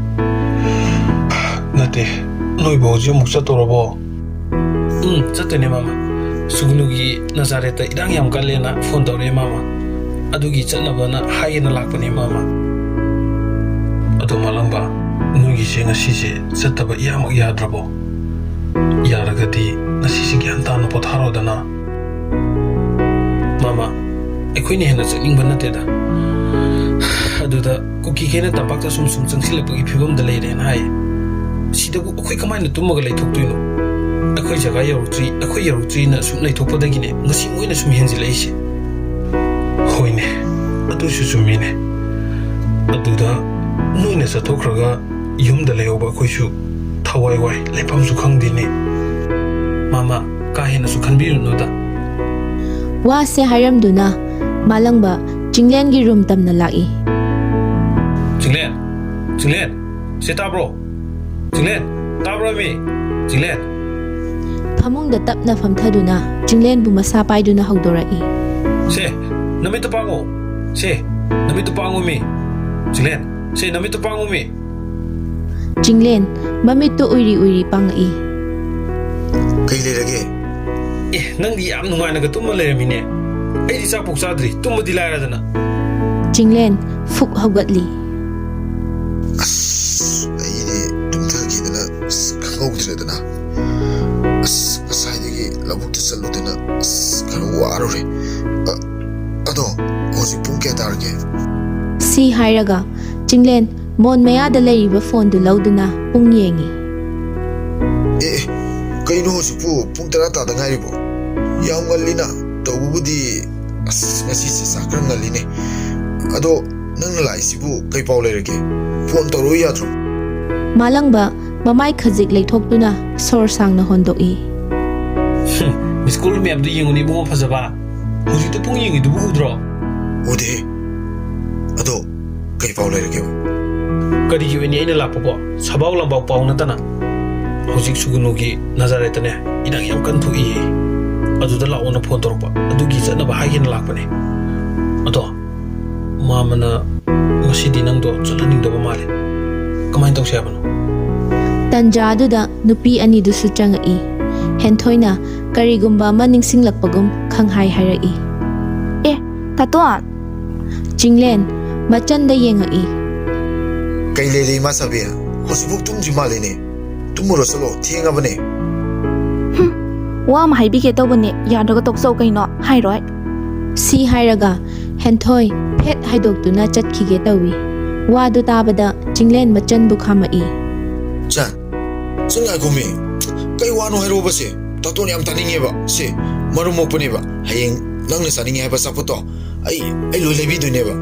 ꯅꯠꯇꯦ, ꯅꯣꯏꯕꯨ ꯍꯧꯖꯤꯛ ꯑꯃꯨꯛ ꯆꯠꯇꯧꯔꯕꯣ?" "ꯎꯝ, ꯆꯠꯇꯣꯏꯅꯦ, ꯃꯥꯃ꯫ ꯁꯨꯒꯅꯨꯒꯤ ꯅꯖꯥꯔꯦꯠꯇ ꯏꯔꯥꯡ ꯌꯥꯝ ꯀꯜꯂꯦꯅ ꯐꯣꯟ ꯇꯧꯔꯛꯑꯦ, ꯃꯥꯃ꯫ ꯑꯗꯨꯒꯤ ꯆꯠꯅꯕꯅ ꯍꯥꯏꯒꯦꯅ ꯂꯥꯛꯄꯅꯦ, ꯃꯥꯃ꯫" "ꯑꯗꯣ, ꯃꯥꯂꯪꯕ, ꯅꯣꯏꯒꯤꯁꯦ ꯉꯁꯤꯁꯦ ꯆꯠꯇꯕ ꯏꯌꯥꯃꯛ ꯌꯥꯗ꯭ꯔꯕꯣ? ꯌꯥꯔꯒꯗꯤ ꯉꯁꯤꯁꯦ ꯒ꯭ꯌꯥꯟ ꯇꯥꯅ ꯄꯣꯊꯥꯔꯣꯗꯅ꯫" "ꯃꯥꯃ, ꯑꯩꯈꯣꯏꯅ ꯍꯦꯟꯅ ꯆꯠꯅꯤꯡꯕ ꯅꯠꯇꯦꯗ꯫ ꯑꯗꯨꯗ ꯀꯨꯀꯤꯈꯩꯅ ꯇꯝꯄꯥꯛꯇ ꯁꯨꯝ ꯁꯨꯝ ꯆꯪꯁꯤꯜꯂꯛꯄꯒꯤ ꯐꯤꯕꯝꯗ ꯂꯩꯔꯦꯅ ꯍꯥꯏ꯫ ꯁꯤꯗꯕꯨ ꯑꯩꯈꯣꯏ ꯀꯃꯥꯏꯅ ꯇꯨꯝꯃꯒ ꯂꯩꯊꯣꯛꯇꯣꯏꯅꯣ? ꯑꯩꯈꯣꯏ ꯖꯒꯥ ꯌꯧꯔꯛꯇ꯭ꯔꯤ, ꯑꯩꯈꯣꯏ ꯌꯧꯔꯛꯇ꯭ꯔꯤꯅ ꯁꯨꯝ ꯂꯩꯊꯣꯛꯄꯗꯒꯤꯅꯦ ꯉꯁꯤ ꯃꯣꯏꯅ ꯁꯨꯝ ꯍꯦꯟꯖꯤꯜꯂꯛꯏꯁꯦ꯫" "ꯍꯣꯏꯅꯦ, ꯑꯗꯨꯁꯨ ꯆꯨꯝꯃꯤꯅꯦ꯫ ꯑꯗꯨꯗ ꯅꯣꯏꯅ ꯆꯠꯊꯣꯛꯈ꯭ꯔꯒ ꯌꯨꯝꯗ ꯂꯩꯍꯧꯕ ꯑꯩꯈꯣꯏꯁꯨ ꯊꯋꯥꯏ ꯋꯥꯏ, ꯂꯩꯐꯝꯁꯨ ꯈꯪꯗꯦꯅꯦ꯫" "ꯃꯥꯃ, ꯀꯥ ꯍꯦꯟꯅꯁꯨ ꯈꯟꯕꯤꯔꯨꯅꯨꯗ꯫" ꯋꯥꯁꯦ ꯍꯥꯏꯔꯝꯗꯨꯅ ꯃꯥꯂꯪꯕ ꯆꯤꯡꯂꯦꯟꯒꯤ ꯔꯨꯝ ꯇꯝꯅ ꯂꯥꯛꯏ꯫ ꯆꯤꯡꯂꯦꯟ, ꯆꯤꯡꯂꯦꯟ, ꯁꯤ ꯇꯥꯕ꯭ꯔꯣ? ꯆꯤꯡꯂꯦꯟ, ꯇꯥꯕ꯭ꯔꯣ ꯃꯤ? ꯆꯤꯡꯂꯦꯟ꯫ ꯐꯃꯨꯡꯗ ꯇꯞꯅ ꯐꯝꯊꯗꯨꯅ ꯆꯤꯡꯂꯦꯟꯕꯨ ꯃꯁꯥ ꯄꯥꯏꯗꯨꯅ ꯍꯧꯗꯣꯔꯛꯏ꯫ ꯁꯦ, ꯅꯃꯤꯠꯇꯨ ꯄꯥꯡꯉꯨ꯫ ꯁꯦ, ꯅꯃꯤꯠꯇꯨ ꯄꯥꯡꯉꯨ ꯃꯤ꯫ ꯆꯤꯡꯂꯦꯟ, ꯁꯦ, ꯅꯃꯤꯠꯇꯨ ꯄꯥꯡꯉꯨ ꯃꯤ꯫ ꯆꯤꯡꯂꯦꯟ ꯃꯃꯤꯠꯇꯨ ꯎꯏꯔꯤ ꯎꯏꯔꯤ ꯄꯥꯡꯉꯛꯏ꯫ ꯀꯩ ꯂꯩꯔꯒꯦ? ꯑꯦ, ꯅꯪꯗꯤ ꯌꯥꯝ ꯅꯨꯡꯉꯥꯏꯅꯒ ꯇꯨꯝꯃ ꯂꯩꯔꯝꯃꯤꯅꯦ꯫ ꯑꯩꯗꯤ ꯆꯥꯛꯐꯥꯎ ꯆꯥꯗ꯭ꯔꯤ, ꯇꯨꯝꯕꯗꯤ ꯂꯥꯏꯔꯗꯅ꯫ ꯆꯤꯡꯂꯦꯟ ꯐꯨꯛ ꯍꯧꯒꯠꯂꯤ꯫ ꯑꯁ, ꯑꯩꯗꯤ ꯇꯨꯝꯊꯈꯤꯗꯅ ꯑꯁ ꯈꯪꯍꯧꯗ꯭ꯔꯦꯗꯅ꯫ ꯑꯁ, ꯉꯁꯥꯏꯗꯒꯤ ꯂꯧꯕꯨꯛꯇ ꯆꯠꯂꯨꯗꯅ ꯑꯁ ꯈꯔ ꯋꯥꯔꯨꯔꯦ꯫ ꯑ, ꯑꯗꯣ ꯍꯧꯖꯤꯛ ꯄꯨꯡ ꯀꯌꯥ ꯇꯥꯔꯒꯦ? ꯁꯤ ꯍꯥꯏꯔꯒ ꯆꯤꯡꯂꯦꯟ ꯃꯣꯟ ꯃꯌꯥꯗ ꯂꯩꯔꯤꯕ ꯐꯣꯟꯗꯨ ꯂꯧꯗꯨꯅ ꯄꯨꯡ ꯌꯦꯡꯉꯤ꯫ ꯑꯦ, ꯑꯦ, ꯀꯩꯅꯣ ꯍꯧꯖꯤꯛꯄꯨ ꯄꯨꯡ ꯇꯔꯥ ꯇꯥꯗ ꯉꯥꯏꯔꯤꯕꯣ? ꯌꯥꯝ ꯉꯜꯂꯤꯅ꯫ ꯇꯧꯕꯕꯨꯗꯤ ꯑꯁ ꯉꯁꯤꯁꯦ ꯆꯥꯛ ꯈꯔ ꯉꯜꯂꯤꯅꯦ꯫ ꯑꯗꯣ ꯅꯪꯅ ꯂꯥꯛꯏꯁꯤꯕꯨ ꯀꯩ ꯄꯥꯎ ꯂꯩꯔꯒꯦ? ꯐꯣꯟ ꯇꯧꯔꯛꯎ ꯌꯥꯗ꯭ꯔꯣ? ꯃꯥꯂꯪꯕ ꯃꯃꯥꯏ ꯈꯖꯤꯛ ꯂꯩꯊꯣꯛꯇꯨꯅ ꯁꯣꯔ ꯁꯥꯡꯅ ꯍꯣꯟꯗꯣꯛꯏ꯫ ꯃꯤꯁ ꯀꯣꯜ ꯃꯌꯥꯝꯗꯨ ꯌꯦꯡꯉꯨꯅꯦ ꯏꯕꯨꯡꯉꯣ ꯐꯖꯕ꯫ ꯍꯧꯖꯤꯛꯇ ꯄꯨꯡ ꯌꯦꯡꯉꯤꯗꯨꯕꯨ ꯎꯗ꯭ꯔꯣ? ꯎꯗꯦ꯫ ꯑꯗꯣ ꯀꯩ ꯄꯥꯎ ꯂꯩꯔꯒꯦꯕ? ꯀꯔꯤꯒꯤ ꯑꯣꯏꯅꯤ ꯑꯩꯅ ꯂꯥꯛꯄꯕꯣ? ꯁꯕꯥꯎ ꯂꯝꯕꯥꯎ ꯄꯥꯎ ꯅꯠꯇꯅ꯫ ꯍꯧꯖꯤꯛ ꯁꯨꯒꯨꯅꯨꯒꯤ ꯅꯖꯥꯔꯦꯠꯇꯅꯦ ꯏꯔꯥꯡ ꯌꯥꯝ ꯀꯟ ꯊꯣꯛꯏꯌꯦ꯫ ꯑꯗꯨꯗ ꯂꯥꯛꯑꯣꯅ ꯐꯣꯟ ꯇꯧꯔꯛꯄ꯫ ꯑꯗꯨꯒꯤ ꯆꯠꯅꯕ ꯍꯥꯏꯒꯦꯅ ꯂꯥꯛꯄꯅꯦ꯫ ꯑꯗꯣ ꯃꯥꯃꯅ ꯉꯁꯤꯗꯤ ꯅꯪꯗꯣ ꯆꯠꯍꯟꯅꯤꯡꯗꯕ ꯃꯥꯜꯂꯦ꯫ ꯀꯃꯥꯏꯅ ꯇꯧꯁꯦ ꯍꯥꯏꯕꯅꯣ? ꯇꯟꯖꯥ ꯑꯗꯨꯗ ꯅꯨꯄꯤ ꯑꯅꯤꯗꯨꯁꯨ ꯆꯪꯉꯛꯏ꯫ ꯍꯦꯟꯊꯣꯏꯅ ꯀꯔꯤꯒꯨꯝꯕ ꯑꯃ ꯅꯤꯡꯁꯤꯡꯂꯛꯄꯒꯨꯝ ꯈꯪꯍꯥꯏ ꯍꯥꯏꯔꯛꯏ꯫ ꯑꯦ, ꯇꯥꯇꯣꯟ꯫ ꯆꯤꯡꯂꯦꯟ ꯃꯆꯟꯗ ꯌꯦꯡꯉꯛꯏ꯫ ꯀꯩ ꯂꯩꯔꯦ ꯏꯃꯥ ꯁꯥꯕꯤ? ꯍꯧꯖꯤꯛꯐꯥꯎ ꯇꯨꯝꯗ꯭ꯔꯤ ꯃꯥꯜꯂꯦꯅꯦ꯫ ꯇꯨꯝꯃꯨꯔꯣ ꯆꯠꯂꯣ, ꯊꯦꯡꯉꯕꯅꯦ꯫ ꯋꯥ ꯑꯃ ꯍꯥꯏꯕꯤꯒꯦ ꯇꯧꯕꯅꯦ, ꯌꯥꯗ꯭ꯔꯒ ꯇꯣꯛꯆꯧ ꯀꯩꯅꯣ, ꯍꯥꯏꯔꯣꯏ꯫ ꯁꯤ ꯍꯥꯏꯔꯒ ꯍꯦꯟꯊꯣꯏ ꯐꯦꯠ ꯍꯥꯏꯗꯣꯛꯇꯨꯅ ꯆꯠꯈꯤꯒꯦ ꯇꯧꯏ꯫ ꯋꯥꯗꯨ ꯇꯥꯕꯗ ꯆꯤꯡꯂꯦꯟ ꯃꯆꯟꯕꯨ ꯈꯥꯝꯃꯛꯏ꯫ ꯆꯟ, ꯆꯟ ꯉꯥꯏꯈꯣꯃꯤ꯫ ꯀꯩ ꯋꯥꯅꯣ ꯍꯥꯏꯔꯛꯑꯣꯕꯁꯦ? ꯇꯥꯇꯣꯟ ꯌꯥꯝ ꯇꯥꯅꯤꯡꯉꯦꯕ꯫ ꯁꯦ, ꯃꯔꯨꯝ ꯃꯣꯛꯄꯅꯦꯕ꯫ ꯍꯌꯦꯡ ꯅꯪꯅ ꯆꯥꯅꯤꯡꯉꯦ ꯍꯥꯏꯕ ꯑꯆꯥꯄꯣꯠꯇꯣ ꯑꯩ, ꯑꯩ ꯂꯣꯏ ꯂꯩꯕꯤꯗꯣꯏꯅꯦꯕ꯫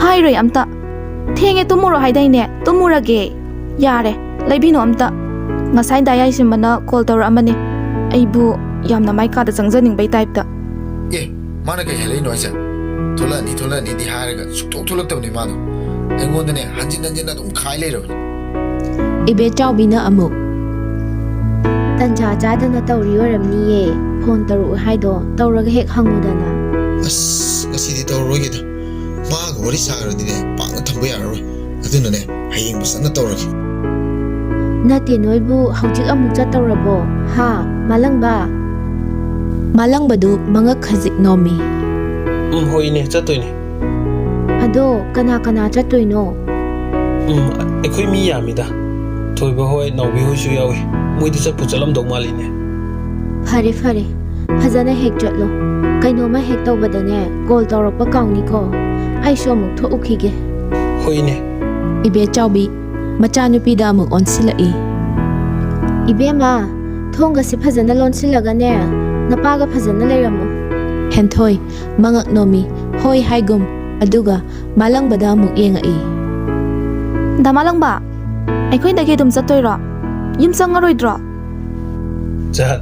ꯍꯥꯏꯔꯣꯏ ꯑꯝꯇ꯫ ꯊꯦꯡꯉꯦ, ꯇꯨꯝꯃꯨꯔꯣ ꯍꯥꯏꯗꯥꯏꯅꯦ? ꯇꯨꯝꯃꯨꯔꯒꯦ꯫ ꯌꯥꯔꯦ, ꯂꯩꯕꯤꯅꯨ ꯑꯝꯇ꯫ ꯉꯁꯥꯏ ꯗꯥ ꯌꯥꯏꯁꯤꯟꯕꯅ ꯀꯣꯜ ꯇꯧꯔꯛꯑꯝꯕꯅꯦ, ꯑꯩꯕꯨ ꯌꯥꯝꯅ ꯃꯥꯏ ꯀꯥꯗ ꯆꯪꯖꯅꯤꯡꯕꯩ ꯇꯥꯏꯞꯇ꯫ ꯑꯦ, ꯃꯥꯅ ꯀꯩ ꯍꯥꯏꯔꯛꯏꯅꯣ ꯍꯥꯏꯁꯦ? ꯊꯣꯛꯂꯛꯑꯅꯤ, ꯊꯣꯛꯂꯛꯑꯅꯤꯗꯤ ꯍꯥꯏꯔꯒ ꯁꯨꯛꯊꯣꯛ ꯊꯣꯛꯂꯛꯇꯕꯅꯦ ꯃꯥꯗꯣ꯫ ꯑꯩꯉꯣꯟꯗꯅꯦ ꯍꯟꯖꯤꯟ ꯍꯟꯖꯤꯟ ꯑꯗꯨꯝ ꯈꯥꯏ ꯂꯩꯔꯕꯅꯤ꯫ ꯏꯕꯦꯆꯥꯎꯕꯤꯅ ꯑꯃꯨꯛ, "ꯇꯟꯖꯥ ꯆꯥꯗꯅ ꯇꯧꯔꯤ ꯑꯣꯏꯔꯝꯅꯤꯌꯦ꯫ ꯐꯣꯟ ꯇꯧꯔꯛꯎ ꯍꯥꯏꯗꯣ ꯇꯧꯔꯒ ꯍꯦꯛ ꯍꯪꯉꯨꯗꯅ꯫" ꯑꯁ, ꯉꯁꯤꯗꯤ ꯇꯧꯔꯔꯣꯏꯒꯦꯗ꯫ ꯃꯥꯒ ꯋꯥꯔꯤ ꯁꯥꯈ꯭ꯔꯗꯤꯅꯦ ꯄꯥꯛꯅ ꯊꯝꯕ ꯌꯥꯔꯔꯣꯏ꯫ ꯑꯗꯨꯅꯅꯦ ꯍꯌꯦꯡ ꯐꯖꯅ ꯇꯧꯔꯒꯦ꯫ ꯅꯠꯇꯦ, ꯅꯣꯏꯕꯨ ꯍꯧꯖꯤꯛ ꯑꯃꯨꯛ ꯆꯠꯇꯧꯔꯕꯣ? ꯍꯥ, ꯃꯥꯂꯪꯕ? ꯃꯥꯂꯪꯕꯗꯨ ꯃꯉꯛ ꯈꯖꯤꯛ ꯅꯣꯝꯃꯤ꯫ ꯎꯝ, ꯍꯣꯏ ꯏꯅꯦ, ꯆꯠꯇꯣꯏꯅꯦ꯫ ꯑꯗꯣ ꯀꯅꯥ ꯀꯅꯥ ꯆꯠꯇꯣꯏꯅꯣ? ꯎꯝ, ꯑꯩꯈꯣꯏ ꯃꯤ ꯌꯥꯝꯃꯤꯗ꯫ ꯊꯣꯏꯕ ꯍꯣꯏ, ꯅꯥꯎꯕꯤ ꯍꯣꯏꯁꯨ ꯌꯥꯎꯏ꯫ ꯃꯣꯏꯗꯤ ꯆꯠꯄꯨ ꯆꯠꯂꯝꯗꯧ ꯃꯥꯜꯂꯤꯅꯦ꯫ ꯐꯔꯦ ꯐꯔꯦ, ꯐꯖꯅ ꯍꯦꯛ ꯆꯠꯂꯣ꯫ ꯀꯩꯅꯣꯝꯃ ꯍꯦꯛ ꯇꯧꯕꯗꯅꯦ ꯀꯣꯜ ꯇꯧꯔꯛꯄ ꯀꯥꯎꯅꯤꯀꯣ꯫ ꯑꯩꯁꯨ ꯑꯃꯨꯛ ꯊꯣꯛꯎꯈꯤꯒꯦ꯫ ꯍꯣꯏ ꯏꯅꯦ꯫ ꯏꯕꯦꯆꯥꯎꯕꯤ ꯃꯆꯥꯅꯨꯄꯤꯗ ꯑꯃꯨꯛ ꯑꯣꯟꯁꯤꯜꯂꯛꯏ꯫ "ꯏꯕꯦꯝꯃ, ꯊꯣꯡꯒꯁꯤ ꯐꯖꯅ ꯂꯣꯟꯁꯤꯜꯂꯒꯅꯦ ꯅꯄꯥꯒ ꯐꯖꯅ ꯂꯩꯔꯝꯃꯨ꯫" ꯍꯦꯟꯊꯣꯏ ꯃꯉꯛ ꯅꯣꯝꯃꯤ, ꯍꯣꯏ ꯍꯥꯏꯒꯨꯝ, ꯑꯗꯨꯒ ꯃꯥꯂꯪꯕꯗ ꯑꯃꯨꯛ ꯌꯦꯡꯉꯛꯏ꯫ "ꯗꯥ ꯃꯥꯂꯪꯕ, ꯑꯩꯈꯣꯏꯗꯒꯤ ꯑꯗꯨꯝ ꯆꯠꯇꯣꯏꯔꯣ? ꯌꯨꯝ ꯆꯪꯉꯔꯣꯏꯗ꯭ꯔꯣ?" ꯆꯠ,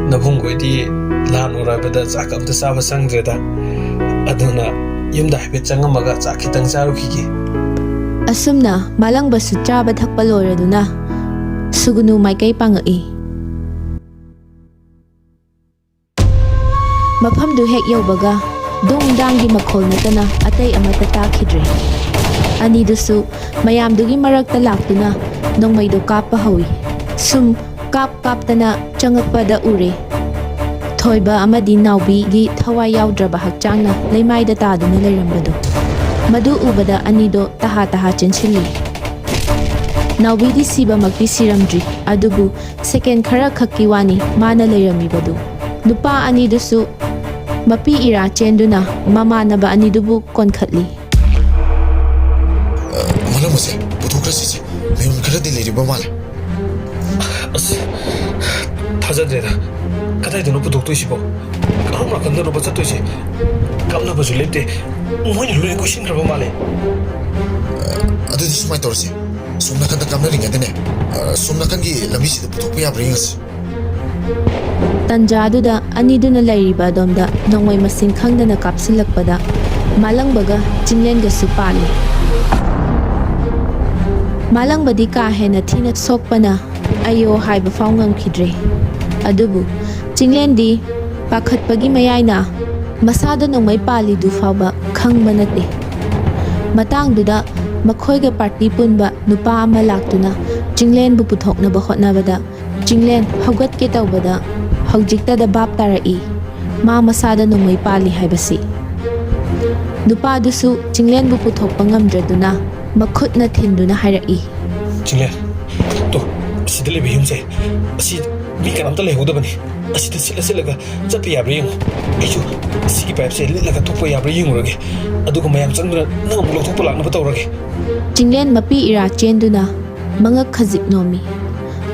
ꯅꯕꯨꯡꯈꯣꯏꯗꯤ ꯂꯥꯟ ꯑꯣꯏꯔꯕꯗ ꯆꯥꯛ ꯑꯝꯇ ꯆꯥꯕ ꯆꯪꯗ꯭ꯔꯦꯗ꯫ ꯑꯗꯨꯅ ꯌꯨꯝꯗ ꯍꯥꯏꯐꯦꯠ ꯆꯪꯉꯝꯃꯒ ꯆꯥꯛ ꯈꯤꯇꯪ ꯆꯥꯔꯨꯈꯤꯒꯦ꯫ ꯑꯁꯨꯝꯅ ꯃꯥꯂꯪꯕꯁꯨ ꯆꯥꯕ ꯊꯛꯄ ꯂꯣꯏꯔꯗꯨꯅ ꯁꯨꯒꯨꯅꯨ ꯃꯥꯏꯀꯩ ꯄꯥꯡꯉꯛꯏ꯫ ꯃꯐꯝꯗꯨ ꯍꯦꯛ ꯌꯧꯕꯒ ꯗꯨꯡ ꯗꯥꯡꯒꯤ ꯃꯈꯣꯜ ꯅꯠꯇꯅ ꯑꯇꯩ ꯑꯃꯠꯇ ꯇꯥꯈꯤꯗ꯭ꯔꯦ꯫ ꯑꯅꯤꯗꯨꯁꯨ ꯃꯌꯥꯝꯗꯨꯒꯤ ꯃꯔꯛꯇ ꯂꯥꯛꯇꯨꯅ ꯅꯣꯡꯃꯩꯗꯨ ꯀꯥꯞꯄ ꯍꯧꯏ꯫ ꯁꯨꯝ ꯀꯥꯞ ꯀꯥꯞꯇꯅ ꯆꯪꯉꯛꯄꯗ ꯎꯔꯦ꯫ ꯊꯣꯏꯕ ꯑꯃꯗꯤ ꯅꯥꯎꯕꯤꯒꯤ ꯊꯋꯥꯏ ꯌꯥꯎꯗ꯭ꯔꯕ ꯍꯛꯆꯥꯡꯅ ꯂꯩꯃꯥꯏꯗ ꯇꯥꯗꯨꯅ ꯂꯩꯔꯝꯕꯗꯨ꯫ ꯃꯗꯨ ꯎꯕꯗ ꯑꯅꯤꯗꯣ ꯇꯍꯥ ꯇꯍꯥ ꯆꯦꯟꯁꯤꯜꯂꯤ꯫ ꯅꯥꯎꯕꯤꯗꯤ ꯁꯤꯕꯃꯛꯇꯤ ꯁꯤꯔꯝꯗ꯭ꯔꯤ, ꯑꯗꯨꯕꯨ ꯁꯦꯀꯦꯟ ꯈꯔ ꯈꯛꯀꯤ ꯋꯥꯅꯤ ꯃꯥꯅ ꯂꯩꯔꯝꯃꯤꯕꯗꯨ꯫ ꯅꯨꯄꯥ ꯑꯅꯤꯗꯨꯁꯨ ꯃꯄꯤ ꯏꯔꯥ ꯆꯦꯟꯗꯨꯅ ꯃꯃꯥꯟꯅꯕ ꯑꯅꯤꯗꯨꯕꯨ ꯀꯣꯟꯈꯠꯂꯤ꯫ ꯃꯥꯂꯪꯕꯁꯦ ꯄꯨꯊꯣꯛꯈ꯭ꯔꯁꯤꯁꯦ꯫ ꯃꯌꯨꯝ ꯈꯔꯗꯤ ꯂꯩꯔꯤꯕ ꯃꯥꯜꯂꯦ꯫ ꯑꯁ, ꯊꯥꯖꯗ꯭ꯔꯦꯗ꯫ ꯀꯗꯥꯏꯗꯅꯣ ꯄꯨꯊꯣꯛꯇꯣꯏꯁꯤꯕꯣ? ꯀꯔꯣꯝ ꯅꯥꯀꯟꯗꯅꯣꯕ ꯆꯠꯇꯣꯏꯁꯦ? ꯀꯥꯞꯅꯕꯁꯨ ꯂꯦꯞꯇꯦ꯫ ꯃꯣꯏꯅ ꯂꯣꯏꯅ ꯀꯣꯏꯁꯤꯟꯈ꯭ꯔꯕ ꯃꯥꯜꯂꯦ꯫ ꯑꯗꯨꯗꯤ ꯁꯨꯃꯥꯏꯅ ꯇꯧꯔꯁꯦ, ꯁꯣꯝ ꯅꯥꯀꯟꯗ ꯀꯥꯞꯅꯔꯤꯉꯩꯗꯅꯦ, ꯑ, ꯁꯣꯝ ꯅꯥꯀꯟꯒꯤ ꯂꯝꯕꯤꯁꯤꯗ ꯄꯨꯊꯣꯛꯄ ꯌꯥꯕ꯭ꯔꯥ ꯌꯦꯡꯉꯁꯤ꯫ ꯇꯟꯖꯥꯗꯨꯗ ꯑꯅꯤꯗꯨꯅ ꯂꯩꯔꯤꯕ ꯑꯗꯣꯝꯗ ꯅꯣꯡꯃꯩ ꯃꯁꯤꯡ ꯈꯪꯗꯅ ꯀꯥꯞꯁꯤꯜꯂꯛꯄꯗ ꯃꯥꯂꯪꯕꯒ ꯆꯤꯡꯂꯦꯟꯒꯁꯨ ꯄꯥꯜꯂꯤ꯫ ꯃꯥꯂꯪꯕꯗꯤ ꯀꯥ ꯍꯦꯟꯅ ꯊꯤꯅ ꯁꯣꯛꯄꯅ ꯑꯌꯣ ꯍꯥꯏꯕ ꯐꯥꯎ ꯉꯝꯈꯤꯗ꯭ꯔꯦ꯫ ꯑꯗꯨꯕꯨ ꯆꯤꯡꯂꯦꯟꯗꯤ ꯄꯥꯈꯠꯄꯒꯤ ꯃꯌꯥꯏꯅ ꯃꯁꯥꯗ ꯅꯣꯡꯃꯩ ꯄꯥꯜꯂꯤꯗꯨ ꯐꯥꯎꯕ ꯈꯪꯕ ꯅꯠꯇꯦ꯫ ꯃꯇꯥꯡꯗꯨꯗ ꯃꯈꯣꯏꯒ ꯄꯥꯔꯇꯤ ꯄꯨꯟꯕ ꯅꯨꯄꯥ ꯑꯃ ꯂꯥꯛꯇꯨꯅ ꯆꯤꯡꯂꯦꯟꯕꯨ ꯄꯨꯊꯣꯛꯅꯕ ꯍꯣꯠꯅꯕꯗ ꯆꯤꯡꯂꯦꯟ ꯍꯧꯒꯠꯀꯦ ꯇꯧꯕꯗ ꯍꯧꯖꯤꯛꯇꯗ ꯚꯥꯞ ꯇꯥꯔꯛꯏ, ꯃꯥ ꯃꯁꯥꯗ ꯅꯣꯡꯃꯩ ꯄꯥꯜꯂꯤ ꯍꯥꯏꯕꯁꯤ꯫ ꯅꯨꯄꯥꯗꯨꯁꯨ ꯆꯤꯡꯂꯦꯟꯕꯨ ꯄꯨꯊꯣꯛꯄ ꯉꯝꯗ꯭ꯔꯗꯨꯅ ꯃꯈꯨꯠꯅ ꯊꯤꯟꯗꯨꯅ ꯍꯥꯏꯔꯛꯏ꯫ ꯆꯤꯡꯂꯦꯟ, ꯇꯣ, ꯑꯁꯤꯗ ꯂꯩꯕ ꯌꯨꯝꯁꯦ, ꯑꯁꯤ ꯃꯤ ꯀꯅꯥꯝꯇ ꯂꯩꯍꯧꯗꯕꯅꯤ꯫ ꯑꯁꯤꯗ ꯁꯤꯠꯂ ꯁꯤꯠꯂꯒ ꯆꯠꯄ ꯌꯥꯕ꯭ꯔꯥ ꯌꯦꯡꯉꯨ꯫ ꯑꯩꯁꯨ ꯑꯁꯤꯒꯤ ꯄꯥꯏꯞꯁꯦ ꯂꯤꯠꯂꯒ ꯊꯣꯛꯄ ꯌꯥꯕ꯭ꯔꯥ ꯌꯦꯡꯉꯨꯔꯒꯦ꯫ ꯑꯗꯨꯒ ꯃꯌꯥꯝ ꯆꯪꯗꯨꯅ ꯅꯪ ꯑꯃꯨꯛ ꯂꯧꯊꯣꯛꯄ ꯂꯥꯛꯅꯕ ꯇꯧꯔꯒꯦ꯫ ꯆꯤꯡꯂꯦꯟ ꯃꯄꯤ ꯏꯔꯥ ꯆꯦꯟꯗꯨꯅ ꯃꯉꯛ ꯈꯖꯤꯛ ꯅꯣꯝꯃꯤ꯫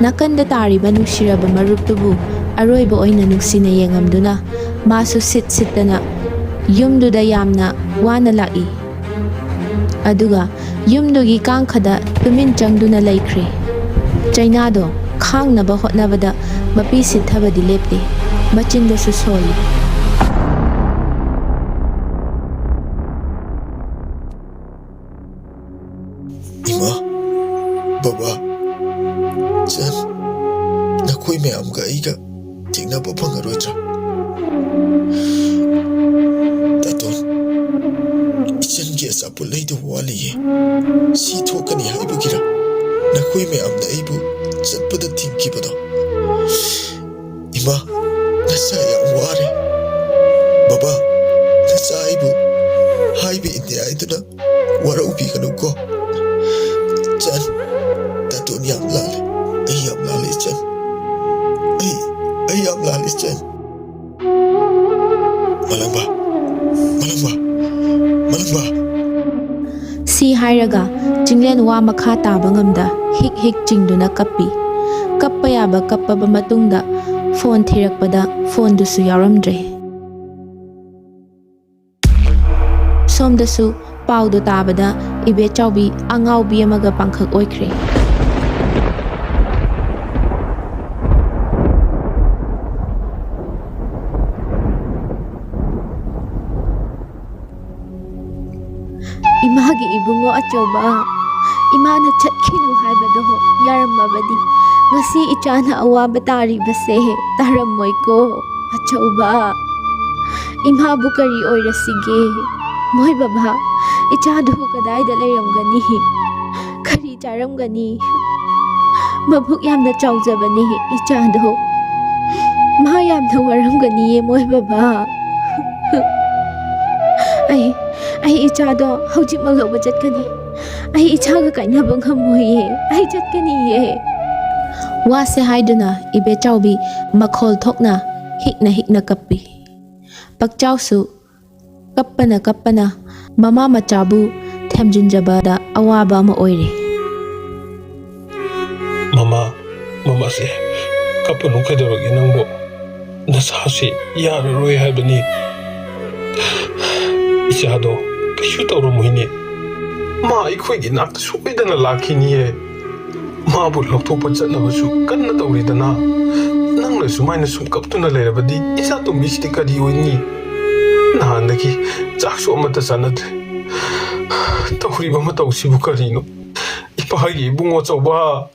ꯅꯥꯀꯟꯗ ꯇꯥꯔꯤꯕ ꯅꯨꯡꯁꯤꯔꯕ ꯃꯔꯨꯞꯇꯨꯕꯨ ꯑꯔꯣꯏꯕ ꯑꯣꯏꯅ ꯅꯨꯡꯁꯤꯅ ꯌꯦꯡꯉꯝꯗꯨꯅ ꯃꯥꯁꯨ ꯁꯤꯠ ꯁꯤꯠꯇꯅ ꯌꯨꯝꯗꯨꯗ ꯌꯥꯝꯅ ꯋꯥꯅ ꯂꯥꯛꯏ꯫ ꯑꯗꯨꯒ ꯌꯨꯝꯗꯨꯒꯤ ꯀꯥꯡꯈꯗ ꯇꯨꯃꯤꯟ ꯆꯪꯗꯨꯅ ꯂꯩꯈ꯭ꯔꯦ꯫ ꯆꯩꯅꯥꯗꯣ ꯈꯥꯡꯅꯕ ꯍꯣꯠꯅꯕꯗ ꯃꯄꯤ ꯁꯤꯠꯊꯕꯗꯤ ꯂꯦꯞꯇꯦ, ꯃꯆꯤꯟꯗꯁꯨ ꯁꯣꯜꯂꯤ꯫ ꯏꯃꯥ, ꯕꯕꯥ, ꯆꯟ, ꯅꯈꯣꯏ ꯃꯌꯥꯝꯒ ꯑꯩꯒ ꯊꯦꯡꯅꯕ ꯐꯪꯉꯔꯣꯏꯗ꯭ꯔꯥ? ꯇꯥꯇꯣꯟ, ꯏꯆꯟꯒꯤ ꯑꯆꯥꯄꯣꯠ ꯂꯩꯗꯧꯕ ꯋꯥꯠꯂꯤꯌꯦ꯫ ꯁꯤ ꯊꯣꯛꯀꯅꯤ ꯍꯥꯏꯕꯒꯤꯔ ꯅꯈꯣꯏ ꯃꯌꯥꯝꯅ ꯑꯩꯕꯨ ꯆꯠꯄꯗ ꯊꯤꯡꯈꯤꯕꯗꯣ? ꯏꯃꯥ, ꯅꯆꯥ ꯌꯥꯝ ꯋꯥꯔꯦ꯫ ꯕꯕꯥ, ꯅꯆꯥ ꯑꯩꯕꯨ ꯍꯥꯏꯕ ꯏꯟꯗꯦ ꯍꯥꯏꯗꯨꯅ ꯋꯥꯔꯧꯕꯤꯒꯅꯨꯀꯣ꯫ ꯆꯟ, ꯇꯥꯇꯣꯟ ꯌꯥꯝ ꯂꯥꯜꯂꯦ꯫ ꯑꯩ ꯌꯥꯝ ꯂꯥꯜꯂꯦ, ꯆꯟ꯫ ꯑꯩ, ꯑꯩ ꯌꯥꯝ ꯂꯥꯜꯂꯦ, ꯆꯟ꯫ ꯃꯂꯪꯕ, ꯃꯂꯪꯕ, ꯃꯂꯪꯕ꯫ ꯁꯤ ꯍꯥꯏꯔꯒ ꯆꯤꯡꯂꯦꯟ ꯋꯥ ꯃꯈꯥ ꯇꯥꯕ ꯉꯝꯗ ꯍꯤꯛ ꯍꯤꯛ ꯆꯤꯡꯗꯨꯅ ꯀꯞꯄꯤ꯫ ꯀꯞꯄ ꯌꯥꯕ ꯀꯞꯄꯕ ꯃꯇꯨꯡꯗ ꯐꯣꯟ ꯊꯤꯔꯛꯄꯗ ꯐꯣꯟꯗꯨꯁꯨ ꯌꯥꯎꯔꯝꯗ꯭ꯔꯦ꯫ ꯁꯣꯝꯗꯁꯨ ꯄꯥꯎꯗꯣ ꯇꯥꯕꯗ ꯏꯕꯦꯆꯥꯎꯕꯤ ꯑꯉꯥꯎꯕꯤ ꯑꯃꯒ ꯄꯥꯡꯈꯛ ꯑꯣꯏꯈ꯭ꯔꯦ꯫ ꯏꯃꯥꯒꯤ ꯏꯕꯨꯡꯉꯣ ꯑꯆꯧꯕ, ꯏꯃꯥꯅ ꯆꯠꯈꯤꯅꯨ ꯍꯥꯏꯕꯗꯣ ꯌꯥꯔꯝꯃꯕꯗꯤ ꯉꯁꯤ ꯏꯆꯥꯅ ꯑꯋꯥꯕ ꯇꯥꯔꯤꯕꯁꯦ ꯇꯥꯔꯝꯃꯣꯏꯀꯣ ꯑꯆꯧꯕ꯫ ꯏꯃꯥꯕꯨ ꯀꯔꯤ ꯑꯣꯏꯔꯁꯤꯒꯦ? ꯃꯣꯏ ꯕꯕꯥ, ꯏꯆꯥꯗꯨꯕꯨ ꯀꯗꯥꯏꯗ ꯂꯩꯔꯝꯒꯅꯤ? ꯀꯔꯤ ꯆꯥꯔꯝꯒꯅꯤ? ꯃꯕꯨꯛ ꯌꯥꯝꯅ ꯆꯥꯎꯖꯕꯅꯤ ꯏꯆꯥꯗꯣ꯫ ꯃꯥ ꯌꯥꯝꯅ ꯋꯥꯔꯝꯒꯅꯤꯌꯦ ꯃꯣꯏ ꯕꯕꯥ꯫ ꯑꯩ ꯑꯩ ꯏꯆꯥꯗꯣ ꯍꯧꯖꯤꯛꯃꯛ ꯂꯧꯕ ꯆꯠꯀꯅꯤ꯫ ꯑꯩ ꯏꯆꯥꯒ ꯀꯥꯏꯅꯕ ꯉꯝꯃꯣꯏꯌꯦ꯫ ꯑꯩ ꯆꯠꯀꯅꯤꯌꯦ꯫ ꯋꯥꯁꯦ ꯍꯥꯏꯗꯨꯅ ꯏꯕꯦꯆꯥꯎꯕꯤ ꯃꯈꯣꯜ ꯊꯣꯛꯅ ꯍꯤꯛꯅ ꯍꯤꯛꯅ ꯀꯞꯄꯤ꯫ ꯄꯛꯆꯥꯎꯁꯨ ꯀꯞꯄꯅ ꯀꯞꯄꯅ ꯃꯃꯥ ꯃꯆꯥꯕꯨ ꯊꯦꯝꯖꯤꯟꯖꯕꯗ ꯑꯋꯥꯕ ꯑꯃ ꯑꯣꯏꯔꯦ꯫ "ꯃꯃꯥ, ꯃꯃꯥꯁꯦ, ꯀꯞꯄꯅꯨ, ꯀꯩꯗꯧꯔꯒꯦ ꯅꯪꯕꯨ? ꯅꯁꯥꯁꯤ ꯌꯥꯔꯔꯣꯏ ꯍꯥꯏꯕꯅꯤ꯫ ꯏꯆꯥꯗꯣ ꯀꯩꯁꯨ ꯇꯧꯔꯝꯃꯣꯏꯅꯦ꯫ ꯃꯥ ꯑꯩꯈꯣꯏꯒꯤ ꯅꯥꯛꯇ ꯁꯣꯏꯗꯅ ꯂꯥꯛꯈꯤꯅꯤꯌꯦ꯫ ꯃꯥꯕꯨ ꯂꯧꯊꯣꯛꯄ ꯆꯠꯅꯕꯁꯨ ꯀꯟꯅ ꯇꯧꯔꯤꯗꯅ꯫ ꯅꯪꯅ ꯁꯨꯃꯥꯏꯅ ꯁꯨꯝ ꯀꯞꯇꯨꯅ ꯂꯩꯔꯕꯗꯤ ꯏꯆꯥ ꯇꯣꯝꯕꯤꯁꯤꯗꯤ ꯀꯔꯤ ꯑꯣꯏꯅꯤ? ꯅꯍꯥꯟꯗꯒꯤ ꯆꯥꯛꯁꯨ ꯑꯃꯠꯇ ꯆꯥꯅꯗ꯭ꯔꯦ꯫ ꯇꯧꯔꯤꯕ ꯃꯇꯧꯁꯤꯕꯨ ꯀꯔꯤꯅꯣ? ꯏꯄꯥꯒꯤ ꯏꯕꯨꯡꯉꯣ ꯑꯆꯧꯕ!"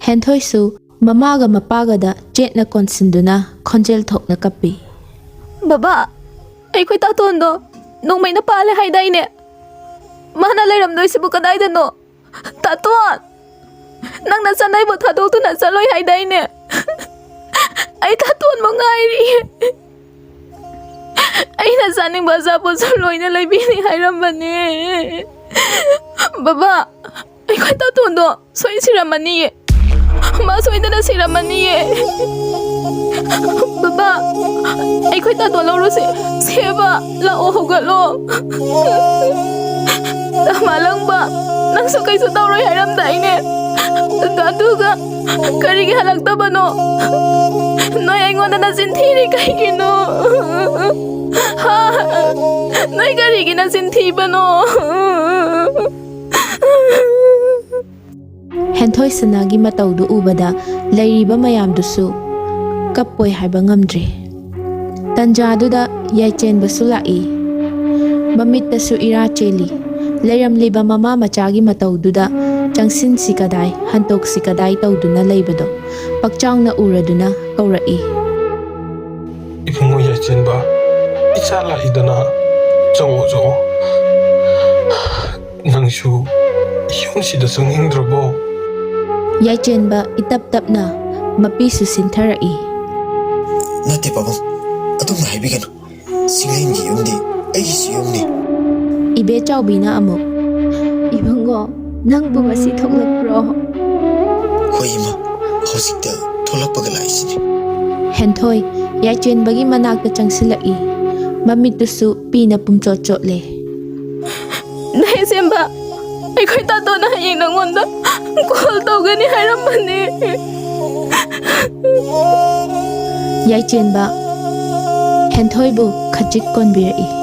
ꯍꯦꯟꯊꯣꯏꯁꯨ ꯃꯃꯥꯒ ꯃꯄꯥꯒꯗ ꯆꯦꯠꯅ ꯀꯣꯟꯁꯤꯟꯗꯨꯅ ꯈꯣꯟꯖꯦꯜ ꯊꯣꯛꯅ ꯀꯞꯄꯤ꯫ "ꯕꯕꯥ, ꯑꯩꯈꯣꯏ ꯇꯥꯇꯣꯟꯗꯣ ꯅꯣꯡꯃꯩꯅ ꯄꯥꯜꯂꯦ ꯍꯥꯏꯗꯥꯏꯅꯦ? ꯃꯥꯅ ꯂꯩꯔꯝꯗꯣꯏꯁꯤꯕꯨ ꯀꯗꯥꯏꯗꯅꯣ? ꯇꯥꯇꯣꯟ, ꯅꯪ ꯅꯆꯥꯅꯥꯏꯕꯨ ꯊꯥꯗꯣꯛꯇꯨꯅ ꯆꯠꯂꯣꯏ ꯍꯥꯏꯗꯥꯏꯅꯦ? ꯑꯩ ꯇꯥꯇꯣꯟꯕꯨ ꯉꯥꯏꯔꯤꯌꯦ꯫ ꯑꯩꯅ ꯆꯥꯅꯤꯡꯕ ꯑꯆꯥꯄꯣꯠꯁꯨ ꯂꯣꯏꯅ ꯂꯩꯕꯤꯅꯤ ꯍꯥꯏꯔꯝꯕꯅꯦ꯫ ꯕꯕꯥ, ꯑꯩꯈꯣꯏ ꯇꯥꯇꯣꯟꯗꯣ ꯁꯣꯏ ꯁꯤꯔꯝꯃꯅꯤꯌꯦ꯫ ꯃꯥ ꯁꯣꯏꯗꯅ ꯁꯤꯔꯝꯃꯅꯤꯌꯦ꯫ ꯕꯕꯥ, ꯑꯩꯈꯣꯏ ꯇꯥꯇꯣꯟ ꯂꯧꯔꯨꯁꯦ꯫ ꯁꯦꯕ, ꯂꯥꯛꯑꯣ, ꯍꯧꯒꯠꯂꯣ꯫ ꯗꯥ ꯃꯥꯂꯪꯕ, ꯅꯪꯁꯨ ꯀꯩꯁꯨ ꯇꯧꯔꯣꯏ ꯍꯥꯏꯔꯝꯗꯥꯏꯅꯦ? ꯑꯗꯨꯒ ꯀꯔꯤꯒꯤ ꯍꯜꯂꯛꯇꯕꯅꯣ? ꯅꯣꯏ ꯑꯩꯉꯣꯟꯗ ꯅꯆꯤꯟ ꯊꯤꯔꯤ ꯀꯩꯒꯤꯅꯣ? ꯍꯥ? ꯅꯣꯏ ꯀꯔꯤꯒꯤ ꯅꯆꯤꯟ ꯊꯤꯕꯅꯣ?" ꯍꯦꯟꯊꯣꯏ ꯁꯅꯥꯒꯤ ꯃꯇꯧꯗꯨ ꯎꯕꯗ ꯂꯩꯔꯤꯕ ꯃꯌꯥꯝꯗꯨꯁꯨ ꯀꯞꯄꯣꯏ ꯍꯥꯏꯕ ꯉꯝꯗ꯭ꯔꯦ꯫ ꯇꯟꯖꯥꯗꯨꯗ ꯌꯥꯏꯆꯦꯟꯕꯁꯨ ꯂꯥꯛꯏ꯫ ꯃꯃꯤꯠꯇꯁꯨ ꯏꯔꯥ ꯆꯦꯜꯂꯤ꯫ ꯂꯩꯔꯝꯂꯤꯕ ꯃꯃꯥ ꯃꯆꯥꯒꯤ ꯃꯇꯧꯗꯨꯗ ꯆꯪꯁꯤꯟꯁꯤ ꯀꯗꯥꯏ, ꯍꯟꯇꯣꯛꯁꯤ ꯀꯗꯥꯏ ꯇꯧꯗꯨꯅ ꯂꯩꯕꯗꯣ ꯄꯛꯆꯥꯎꯅ ꯎꯔꯗꯨꯅ ꯀꯧꯔꯛꯏ꯫ "ꯏꯕꯨꯡꯉꯣ ꯌꯥꯏꯆꯦꯟꯕ, ꯏꯆꯥ ꯂꯥꯛꯏꯗꯅ, ꯆꯪꯉꯣ, ꯆꯪꯉꯣ꯫ ꯅꯪꯁꯨ ꯌꯨꯝꯁꯤꯗ ꯆꯪꯅꯤꯡꯗ꯭ꯔꯕꯣ?" ꯌꯥꯏꯆꯦꯟꯕ ꯏꯇꯞ ꯇꯞꯅ ꯃꯄꯤꯁꯨ ꯁꯤꯟꯊꯔꯛꯏ꯫ "ꯅꯠꯇꯦ ꯄꯥꯕꯨꯡ, ꯑꯗꯨꯝꯅ ꯍꯥꯏꯕꯤꯒꯅꯨ꯫ ꯆꯤꯡꯂꯦꯟꯒꯤ ꯌꯨꯝꯗꯤ ꯑꯩꯒꯤꯁꯨ ꯌꯨꯝꯅꯤ꯫" ꯏꯕꯦ ꯆꯥꯎꯕꯤꯅ ꯑꯃꯨꯛ, "ꯏꯕꯨꯡꯉꯣ, ꯅꯪꯕꯨ ꯉꯁꯤ ꯊꯣꯛꯂꯛꯄ꯭ꯔꯣ?" "ꯍꯣꯏ ꯏꯃꯥ, ꯍꯧꯖꯤꯛꯇ ꯊꯣꯛꯂꯛꯄꯒ ꯂꯥꯛꯏꯁꯤꯅꯤ꯫" ꯍꯦꯟꯊꯣꯏ ꯌꯥꯏꯆꯦꯟꯕꯒꯤ ꯃꯅꯥꯛꯇ ꯆꯪꯁꯤꯜꯂꯛꯏ꯫ ꯃꯃꯤꯠꯇꯨꯁꯨ ꯄꯤꯅ ꯄꯨꯝꯆꯣꯠ ꯆꯣꯠꯂꯦ꯫ "ꯅꯍꯦꯁꯦꯝꯕ, ꯑꯩꯈꯣꯏ ꯇꯥꯇꯣꯅ ꯍꯌꯦꯡ ꯅꯪꯉꯣꯟꯗ ꯀꯣꯜ ꯇꯧꯒꯅꯤ ꯍꯥꯏꯔꯝꯕꯅꯦ꯫" ꯌꯥꯏꯆꯦꯟꯕ ꯍꯦꯟꯊꯣꯏꯕꯨ ꯈꯖꯤꯛ ꯀꯣꯟꯕꯤꯔꯛꯏ꯫